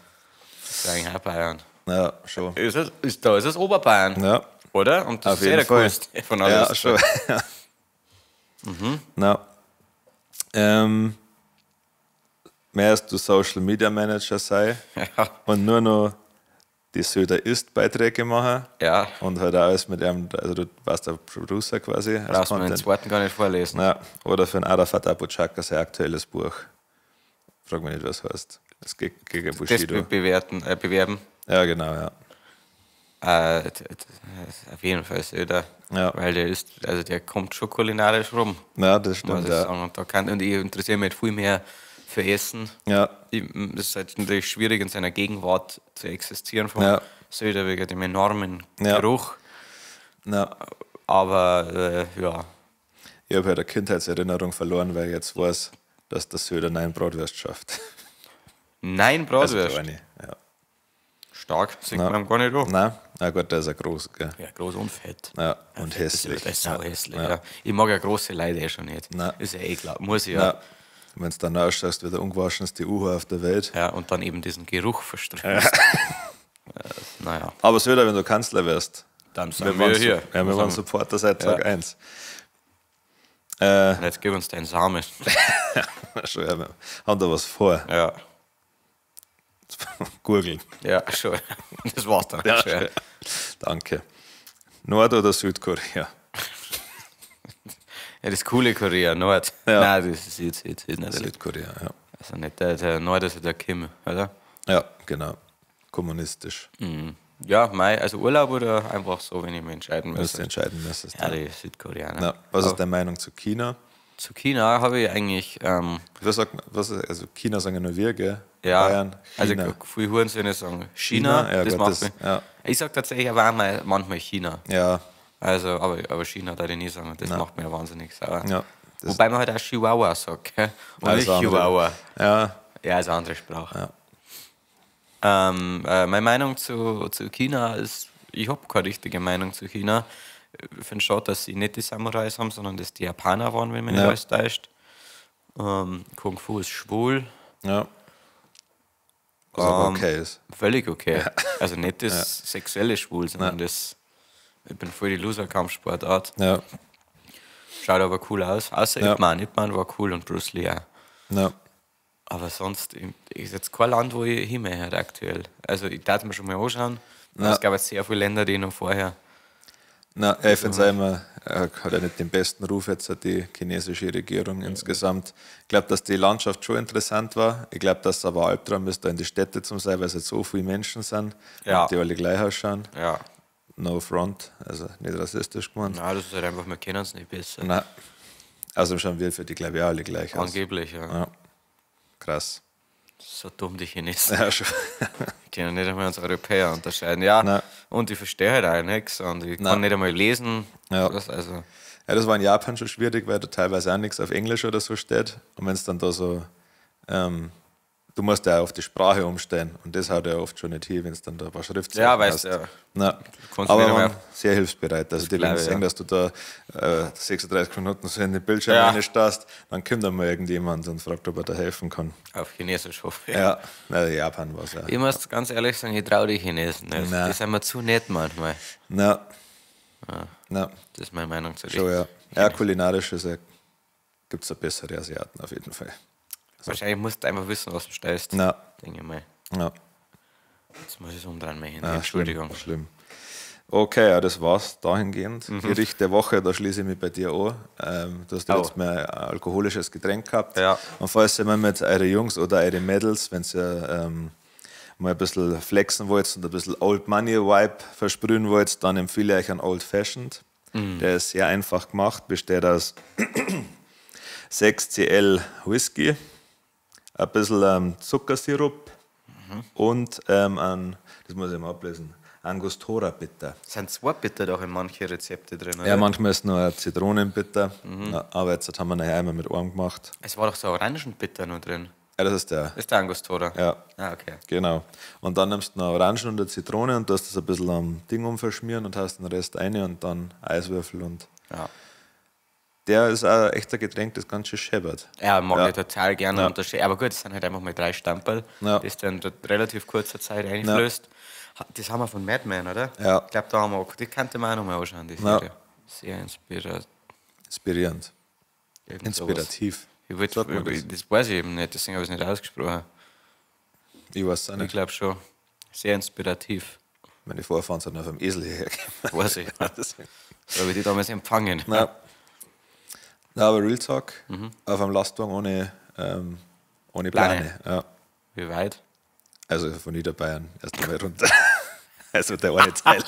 Das ist eigentlich auch Bayern. Ja, schon. Da ist es Oberbayern. Ja. Oder? Und das Auf ist eh jeden der Fall. coolste von allen. Ja, schon. Na. Mehr als du Social Media Manager sei Ja. und nur noch die Söder ist Beiträge machen Ja. und halt auch alles mit ihm, also du warst der Producer quasi. als Brauchst du mir den Content. zweiten gar nicht vorlesen. Ja, oder für den Arafat Abu Chaka sein aktuelles Buch. Frag mich nicht, was heißt. Das geht gegen Das Bushido. bewerben. Ja, genau, ja. Auf jeden Fall Söder. Ja. Weil der ist, also der kommt schon kulinarisch rum, Ja, das muss stimmt, ich ja. sagen. Und ich interessiere mich halt viel mehr für Essen. Ja, Das ist halt natürlich schwierig, in seiner Gegenwart zu existieren vom Ja. Söder wegen dem enormen Ja. Geruch. ja. Aber ja, Ich habe halt eine Kindheitserinnerung verloren, weil ich jetzt weiß, dass der Söder nein Bratwurst schafft. Nein, Also Bratwurst. kleine, ja. Stark, sieht Na. man gar nicht an. Nein, na gut, der ist ja groß, gell. Ja, groß und fett. Ja, und hässlich. Das ist sau hässlich, ja. Ich mag ja große Leute eh schon nicht. Nein. Ist ja eh klar, muss ich ja. Ja. Wenn du dann ausschaust, wie der ungewaschenste Uhu auf der Welt. Ja, und dann eben diesen Geruch verströmst. Naja, Aber Söder, wenn du Kanzler wirst, dann sind wir wir, waren, hier. Ja, wir waren Supporter seit Tag Ja. 1. Und jetzt gib uns deinen Samen. Schon, ja, wir haben da was vor. Ja, Gurgeln. ja, schon. Das war's dann. Ja, schon. schon. Danke. Nord- oder Südkorea? Ja, das coole Korea, Nord. Ja. Nein, das ist Süd, Süd, Süd natürlich. Südkorea, ja. Also nicht der Nord ist ja der Kim, oder? Ja, genau. Kommunistisch. Ja, mei, also Urlaub oder einfach so, wenn ich mich entscheiden Müsst müsste. du entscheiden müsstest. Ja, die Südkoreaner. Ja. Was ist deine Meinung zu China? Zu China habe ich eigentlich, Was sagt man, was, also China sagen ja nur wir, gell? ja, Bayern, also China. viele Hurensöhne sagen China, China? Ja, das gut, macht das- mich. ja. Ich sage tatsächlich aber auch mal, manchmal China. ja, Also, aber China darf ich nie sagen, das macht mir wahnsinnig sauer. Ja, das- Wobei man halt auch Chihuahua sagt, gell? Und Ja, nicht das ist eine andere- Chihuahua. Ja, Ja, ist eine andere Sprache. Ja. Meine Meinung zu China ist, ich habe keine richtige Meinung zu China. Ich finde schon, dass sie nicht die Samurais haben, sondern dass die Japaner waren, wenn mich nicht Ja. alles täuscht. Kung Fu ist schwul. ja. Was aber okay ist. Völlig okay. Also nicht das sexuelle Schwul, sondern das, ich bin voll die Loser-Kampfsportart. Ja, Schaut aber cool aus. Außer Ja. Ip Man. Ip Man war cool und Bruce Lee auch. ja. Aber sonst ist jetzt kein Land, wo ich hin möchte aktuell. Also ich darf mir schon mal anschauen. Aber Ja. Es gab jetzt sehr viele Länder, die ich noch vorher. Na, ich finde es auch immer, er hat ja nicht den besten Ruf jetzt, die chinesische Regierung insgesamt. Ich glaube, dass die Landschaft schon interessant war. Ich glaube, dass es aber ein Albtraum ist, da in die Städte zu sein, weil es jetzt so viele Menschen sind Ja. und die alle gleich ausschauen. Ja. No front, also nicht rassistisch gemeint. Nein, das ist halt einfach, wir kennen es nicht besser. Nein. Außerdem schauen wir für die, glaube ich, auch alle gleich aus. Angeblich, ja. Ja. Krass. So dumm, die Chinesen. Ja, schon. Die können nicht einmal uns Europäer unterscheiden. Ja, Nein. und ich verstehe halt auch nichts und ich Nein. kann nicht einmal lesen. Ja. Das, also, Ja, das war in Japan schon schwierig, weil da teilweise auch nichts auf Englisch oder so steht. Und wenn es dann da so, du musst ja auch auf die Sprache umstellen und das haut ja oft schon nicht hin, wenn es dann da ein paar Schriftzeichen Ja, weißt hast. du, ja. Na, kannst aber nicht einmal man, sehr hilfsbereit. Also die, wenn glaub sie ich, sehen, ja. dass du da 36 Minuten so in den Bildschirm Ja. reinstarrst, dann kommt dann mal irgendjemand und fragt, ob er da helfen kann. auf Chinesisch hoffe ich. Ja, na, Japan war es ja. Ich muss ganz ehrlich sagen, ich traue die Chinesen nicht. Nein. Die sind mir zu nett manchmal. Na, na, Das ist meine Meinung zu schon denen. ja. Ja, kulinarisch gibt es da bessere Asiaten auf jeden Fall. Wahrscheinlich musst du einfach wissen, was du bestellst. Na. Denke ich mal. Ja. Jetzt muss ich es umdrehen, mein Handy. Ah, Entschuldigung. Schlimm, schlimm. Okay, ja, das war's dahingehend. Gericht der Woche, da schließe ich mich bei dir an. Du hast ja Au. jetzt mal ein alkoholisches Getränk gehabt. Ja. Und falls ihr mal mit euren Jungs oder eure Mädels, wenn ihr mal ein bisschen flexen wollt und ein bisschen Old Money Vibe versprühen wollt, dann empfehle ich euch einen Old Fashioned. Der ist sehr einfach gemacht, besteht aus 6cl Whisky, ein bisschen Zuckersirup und ein, das muss ich mal ablesen, Angostura Bitter. Sind zwei Bitter doch in manche Rezepte drin, oder? Ja, manchmal ist nur ein Zitronenbitter, Na, aber jetzt haben wir nachher einmal mit einem gemacht. Es war doch so Orangenbitter noch drin. Ja, das ist der. Ist der Angostura? Ja. Ah, okay. Genau. Und dann nimmst du eine Orangen und eine Zitrone und tust das ein bisschen am Ding umverschmieren und hast den Rest rein und dann Eiswürfel und. Ja. Der ist auch echt ein Getränk, das ganz schön scheppert. Ja, mag Ja. ich total gerne. Ja. Und das, aber gut, es sind halt einfach mal 3 Stamperl, Ja. das dann relativ kurzer Zeit einflößt. Das haben wir von Mad Men, oder? Ja. Ich glaube, da haben wir auch, die kannte man auch nochmal anschauen, die Ja. Serie. Sehr inspiriert. Inspirierend. Irgend sowas. Inspirativ. Ich wollt, Sagt man das? das weiß ich eben nicht, deswegen habe ich es nicht ausgesprochen. Ich weiß es auch Ich nicht. glaube schon. Sehr inspirativ. Meine Vorfahren sind auf dem Esel hierher gekommen. Weiß ich. Deswegen. So habe ich die damals empfangen. Na. Na, aber Real Talk, auf einem Lastwagen ohne Plane. Plane. Ja. Wie weit? Also von Niederbayern erst einmal runter. Also der eine Teil.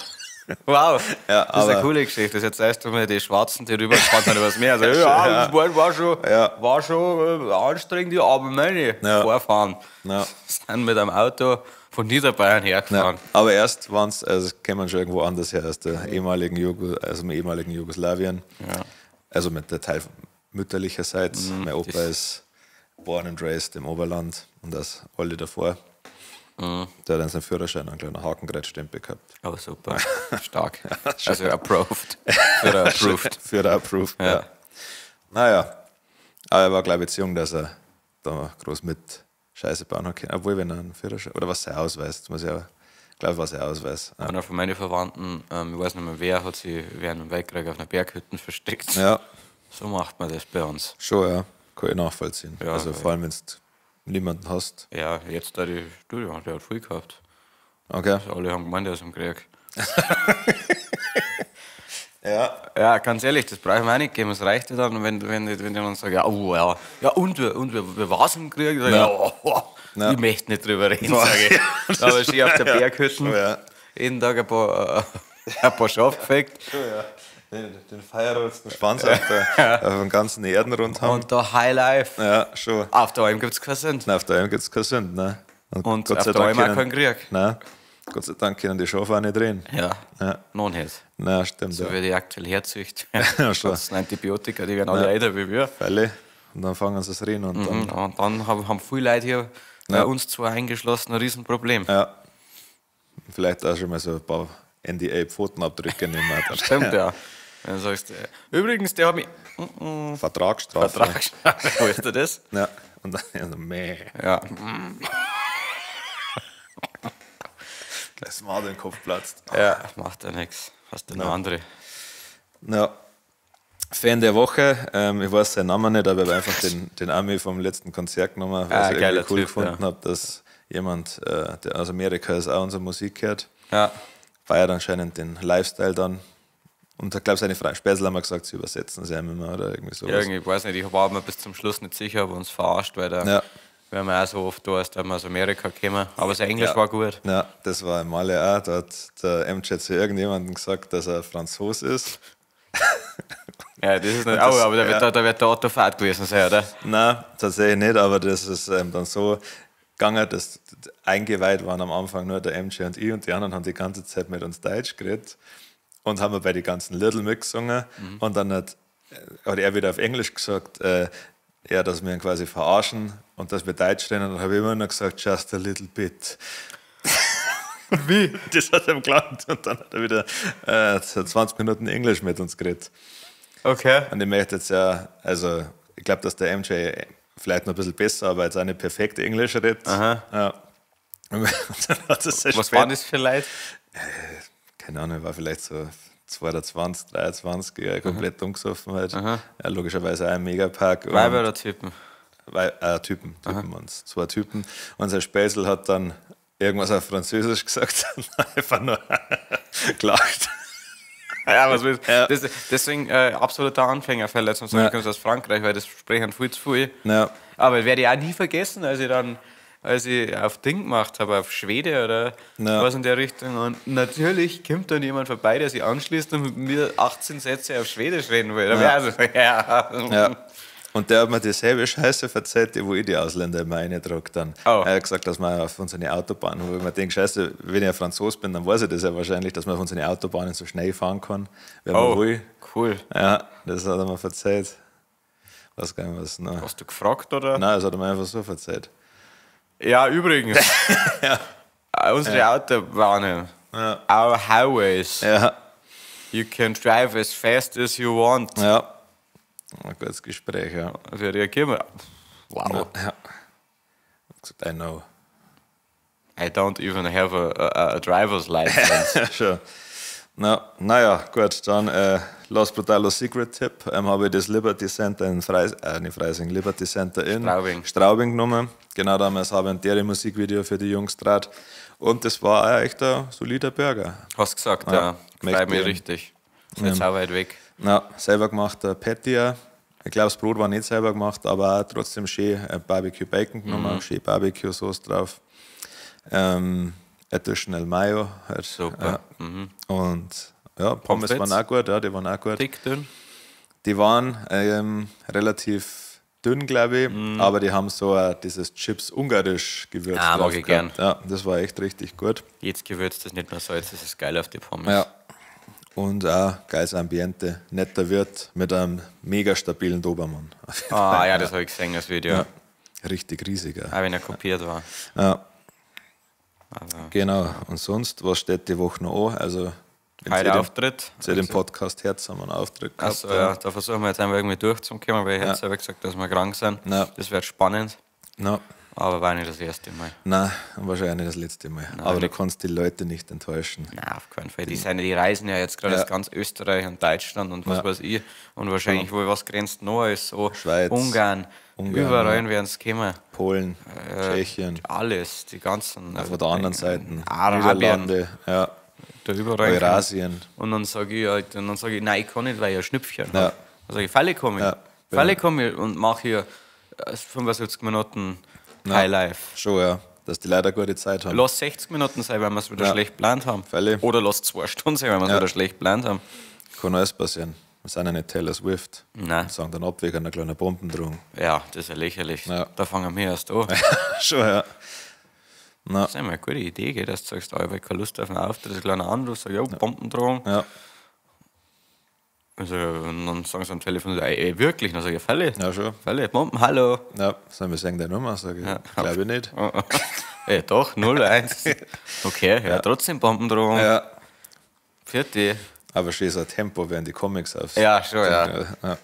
Wow, Ja, das ist eine aber- coole Geschichte. Das jetzt erst einmal die Schwarzen, die rübergefahren sind übers Meer. Also, ja, das war schon anstrengend, ja, aber meine Ja. Vorfahren Ja. sind mit einem Auto von Niederbayern Ja. hergefahren. Aber erst waren es, also kämen schon irgendwo anders her, aus, der ehemaligen Jugo, aus dem ehemaligen Jugoslawien. Ja. Also mit der Teil mütterlicherseits. Mein Opa das- ist born and raised im Oberland und das alle davor. Der hat dann seinen Führerschein einen kleinen Hakenkreuzstempel gehabt. Oh, super. Stark. Also approved. Führer approved. Führer approved, ja. Ja. Naja, aber er war, glaube ich, zu jung, dass er da groß mit Scheiße bauen hat können. Obwohl, wenn er einen Führerschein, oder was sein Ausweis, das muss ich ja, glaube ich, was sein Ausweis. Ja. Einer von meinen Verwandten, ich weiß nicht mehr wer, hat sich während dem Weltkrieg auf einer Berghütte versteckt. Ja, So macht man das bei uns. schon, ja. Kann ich nachvollziehen. Ja, also voll. vor allem, wenn du niemanden hast. Ja, jetzt da die Studio, der hat viel gehabt. Okay. Also alle haben gemeint, er ist im Krieg. Ja. Ja, ganz ehrlich, das brauche ich mir auch nicht geben. Es reicht ja dann, wenn die dann sagen, ja, oh, ja, ja und wer war's im Krieg? Sag ich, Ja. ja. Oh, Ja. Ich möchte nicht drüber reden, sage ich. Aber ich auf der Berghütte, Ja. jeden Tag ein paar Schafe gefegt Ja. Den feierrollsten Schwanz auf, der, auf dem ganzen Erden rund haben. und da High Life. Ja, schon. Auf der Alm gibt es keinen Sinn. Nein, auf der Alm gibt es keinen Sinn, ne? Und Gott auf sei der Dank Alm auch können- keinen Krieg. Nein, Gott sei Dank können die Schafe auch nicht drehen. Ja, Ja. noch nicht. Nein, stimmt. So ja. wie die aktuell herzücht. Ja, schon. Das sind Antibiotika, die werden alle älter wie wir. Fälle. Und dann fangen sie das reden und dann. Und dann haben viele Leute hier bei uns zwar eingeschlossen ein Riesenproblem. Ja. Vielleicht auch schon mal so ein paar NDA-Pfotenabdrücke nehmen. Dann. Stimmt, ja. Wenn du sagst, übrigens, der hat mich. Vertragsstrafe. Vertragsstrafe, weißt du das? Ja. Und dann, ja, so, meh. Ja. Das Mal den Kopf platzt. Ja, macht ja nichts. Hast du noch andere? Ja. Fan der Woche, ich weiß seinen Namen nicht, aber ich habe einfach den Ami vom letzten Konzert genommen, weil Ah, ich es geiler irgendwie cool Typ, gefunden ja. habe, dass jemand, der aus Amerika ist, auch unsere Musik hört. Ja. Feiert anscheinend den Lifestyle dann Und ich glaube, seine Späßel haben wir gesagt, sie übersetzen sie einem immer oder irgendwie sowas. Ja, irgendwie, ich weiß nicht, ich war mir bis zum Schluss nicht sicher, ob er uns verarscht, weil der, Ja. wir haben ja auch so oft da, als wir aus Amerika gekommen. Aber sein Englisch Ja. war gut. Ja, das war im Male auch. Da hat der MJ zu irgendjemandem gesagt, dass er Franzos ist. Ja, das ist nicht. das- oh, aber da wird, ja. da wird der Otto Fahrt gewesen sein, oder? Nein, tatsächlich nicht, aber das ist dann so gegangen, dass eingeweiht waren am Anfang nur der MJ und ich und die anderen haben die ganze Zeit mit uns Deutsch geredet und haben wir bei den ganzen Little mitgesungen und dann hat er wieder auf Englisch gesagt, ja, dass wir ihn quasi verarschen und dass wir Deutsch reden und dann habe ich immer noch gesagt, just a little bit. Wie? Das hat ihm gelangt und dann hat er wieder 20 Minuten Englisch mit uns geredet. Okay. Und ich möchte jetzt ja, also ich glaube, dass der MJ vielleicht noch ein bisschen besser, aber jetzt auch nicht perfekt Englisch redet. Aha. Ja. Und dann hat es sehr Was spät- waren das für Leute? Keine Ahnung, war vielleicht so 22, 23, ja, komplett umgesoffen halt. Ja, logischerweise auch im Megapark. Und- Weiber oder Typen? Typen und zwei Typen. Und sein Späßel hat dann irgendwas auf Französisch gesagt und einfach nur gelacht. Ja, was willst du? Ja. Das, deswegen absoluter Anfängerfehler zum sagen, Ja. ich komme aus Frankreich, weil das sprechen viel zu viel. Ja. Aber werde ich auch nie vergessen, als ich dann, als ich auf Ding gemacht habe, auf Schwede oder Ja. was in der Richtung. Und natürlich kommt dann jemand vorbei, der sich anschließt und mit mir 18 Sätze auf Schwedisch reden will. Da wär ich also, ja. Ja. Und der hat mir dieselbe Scheiße verzeiht, die wo ich die Ausländer immer reintrage dann. Oh. Er hat gesagt, dass man auf unsere Autobahn, wo ich mir denke, Scheiße, wenn ich ein Franzos bin, dann weiß ich das ja wahrscheinlich, dass man auf unsere Autobahnen so schnell fahren kann, wenn man Oh, will. cool. Ja, das hat er mir verzeiht. Weiß gar nicht, was. Nein. Hast du gefragt oder? Nein, das hat er mir einfach so verzeiht. Ja, übrigens. Unsere Autobahnen. Ja. Our highways. Ja, You can drive as fast as you want. ja. Ein gutes Gespräch, ja. Wie reagieren wir? Wow. Ja. Ich hab gesagt, I know. I don't even have a driver's license. Schon. Na, naja, gut, dann Los Brutalos Secret Tipp. Habe ich das Liberty Center in nicht Freising, Liberty Center in Straubing. Straubing genommen. Genau damals habe ich ein deren Musikvideo für die Jungs draht. Und das war auch echt ein solider Burger. Hast gesagt, Ja, ja. Freut möchte mich ich. richtig. Ist jetzt auch weit weg. Na, selber gemachter Patty. auch. Ich glaube, das Brot war nicht selber gemacht, aber auch trotzdem schön Barbecue Bacon genommen, schön Barbecue Sauce drauf. Additional Mayo. Halt. Super. Ja. Und ja, Pommes Pommes waren auch gut, ja, die waren auch gut. Dick, dünn. Die waren relativ dünn, glaube ich, aber die haben so dieses Chips ungarisch Gewürz. Ah, mag drauf ich gehabt. Ja, das war echt richtig gut. Jetzt Gewürz, das nicht mehr Salz, das ist geil auf die Pommes. Ja. Und auch geiles Ambiente, netter Wirt mit einem mega stabilen Dobermann. Ah, ja, das habe ich gesehen, das Video. Ja. Richtig riesiger. Auch wenn er kopiert war. Ja, Aber genau. Und sonst, was steht die Woche noch an? Also, wenn heute ihr den, Auftritt. wenn ihr den Podcast hört, haben wir einen Auftritt gehabt. Achso, ja, da versuchen wir jetzt einfach irgendwie durchzukommen, weil ich Ja. hätte selber gesagt, dass wir krank sind. Ja. Das wird spannend, Ja. aber war nicht das erste Mal. Nein, und wahrscheinlich nicht das letzte Mal. Aber du kannst die Leute nicht enttäuschen. Nein, auf keinen Fall. Die, sind, die reisen ja jetzt gerade Ja. aus ganz Österreich und Deutschland und was Ja. weiß ich. Und wahrscheinlich, wo was grenzt noch alles so. Schweiz, Ungarn, Ungarn, überall ja. werden sie kommen. Polen, Tschechien, Alles, die ganzen. von der anderen Seite, Arabien, Niederlande, ja, da überall. Eurasien. Und dann sage ich, halt, und dann sag ich, nein, ich kann nicht, weil ich ein Schnüpfchen Ja. habe. Dann sage ich, Falle komme ich. Ja, Falle komme ich und mache hier 75 Minuten High Life. Schon, ja, dass die Leute eine gute Zeit haben. Lass 60 Minuten sein, wenn wir es wieder Ja. schlecht geplant haben. Falle. Oder lass 2 Stunden sein, wenn wir es Ja. wieder schlecht geplant haben. Kann alles passieren. Wir sind ja nicht Taylor Swift. Nein. Und sagen dann ab wegen einer kleinen Bombendrohung. Ja, das ist ja lächerlich. Ja. Da fangen wir erst an. Schon, ja. Na, Das ist immer eine gute Idee, gell, dass du sagst, oh, ich habe keine Lust auf einen Auftritt, ein kleiner Anruf, sag ich, oh, Bombendrohung. ja, Also, und dann sagen sie am Telefon, ey, ey, wirklich? Dann sag ich, Fälle. ja, schon. Fälle, Bomben, hallo. Ja, sollen wir sagen, deine Nummer? Sag ich. Ja. Glaube ich nicht. Ey, doch, 0-1. Okay, ja, trotzdem Bombendrohung. Ja. Vierte. Aber schön so ein Tempo, während die Comics auf. Ja, schon, ja. Ja.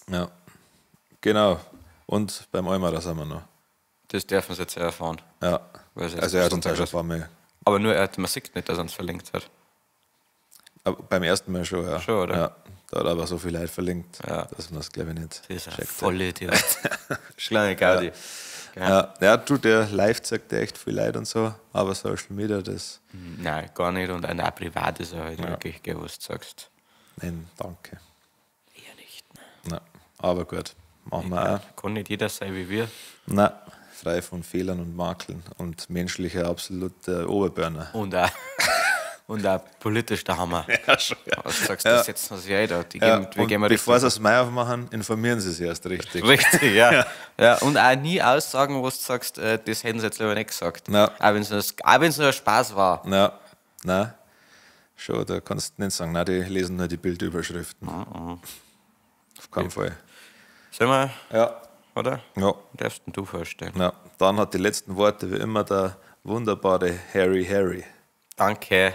Ja. Genau. Und beim Eumerer sind wir noch. Das dürfen sie jetzt ja erfahren. Ja. Weil es jetzt Also er hat uns auch Sonntag schon ein ist. paar Mal. Aber nur, man sieht nicht, dass er uns verlinkt hat. Aber beim ersten Mal schon, ja. Schon, oder? Ja. Da hat aber so viel Leute verlinkt, Ja. dass man das, glaube ich, nicht Das ist ein checkt. Vollidiot. Kleine Gaudi. Ja, ja, du, der live zeigt echt viel Leid und so, aber Social Media, das. Nein, gar nicht. Und auch privat ist er halt wirklich, gell, was du sagst. Nein, danke. Eher nicht. Ne? Na, aber gut, machen wir auch. Kann nicht jeder sein wie wir. Na, frei von Fehlern und Makeln und menschlicher absoluter Oberbörner. Und auch politisch der Hammer. Ja, schon. Ja. Was sagst du, das setzen wir sich ein da. Die Ja, gehen, wir und gehen mal bevor sie es Mai aufmachen, informieren sie sich erst richtig. Richtig, ja. Ja. Und auch nie Aussagen, wo du sagst, das hätten sie jetzt lieber nicht gesagt. Ja. Auch wenn es nur, auch wenn's nur ein Spaß war. Na, na, schon, da kannst du nicht sagen, na, die lesen nur die Bildüberschriften. Auf keinen Fall. Sollen wir, Ja. oder? Ja. Darfst denn du vorstellen? Ja, dann hat die letzten Worte wie immer der wunderbare Harry Harry. Danke.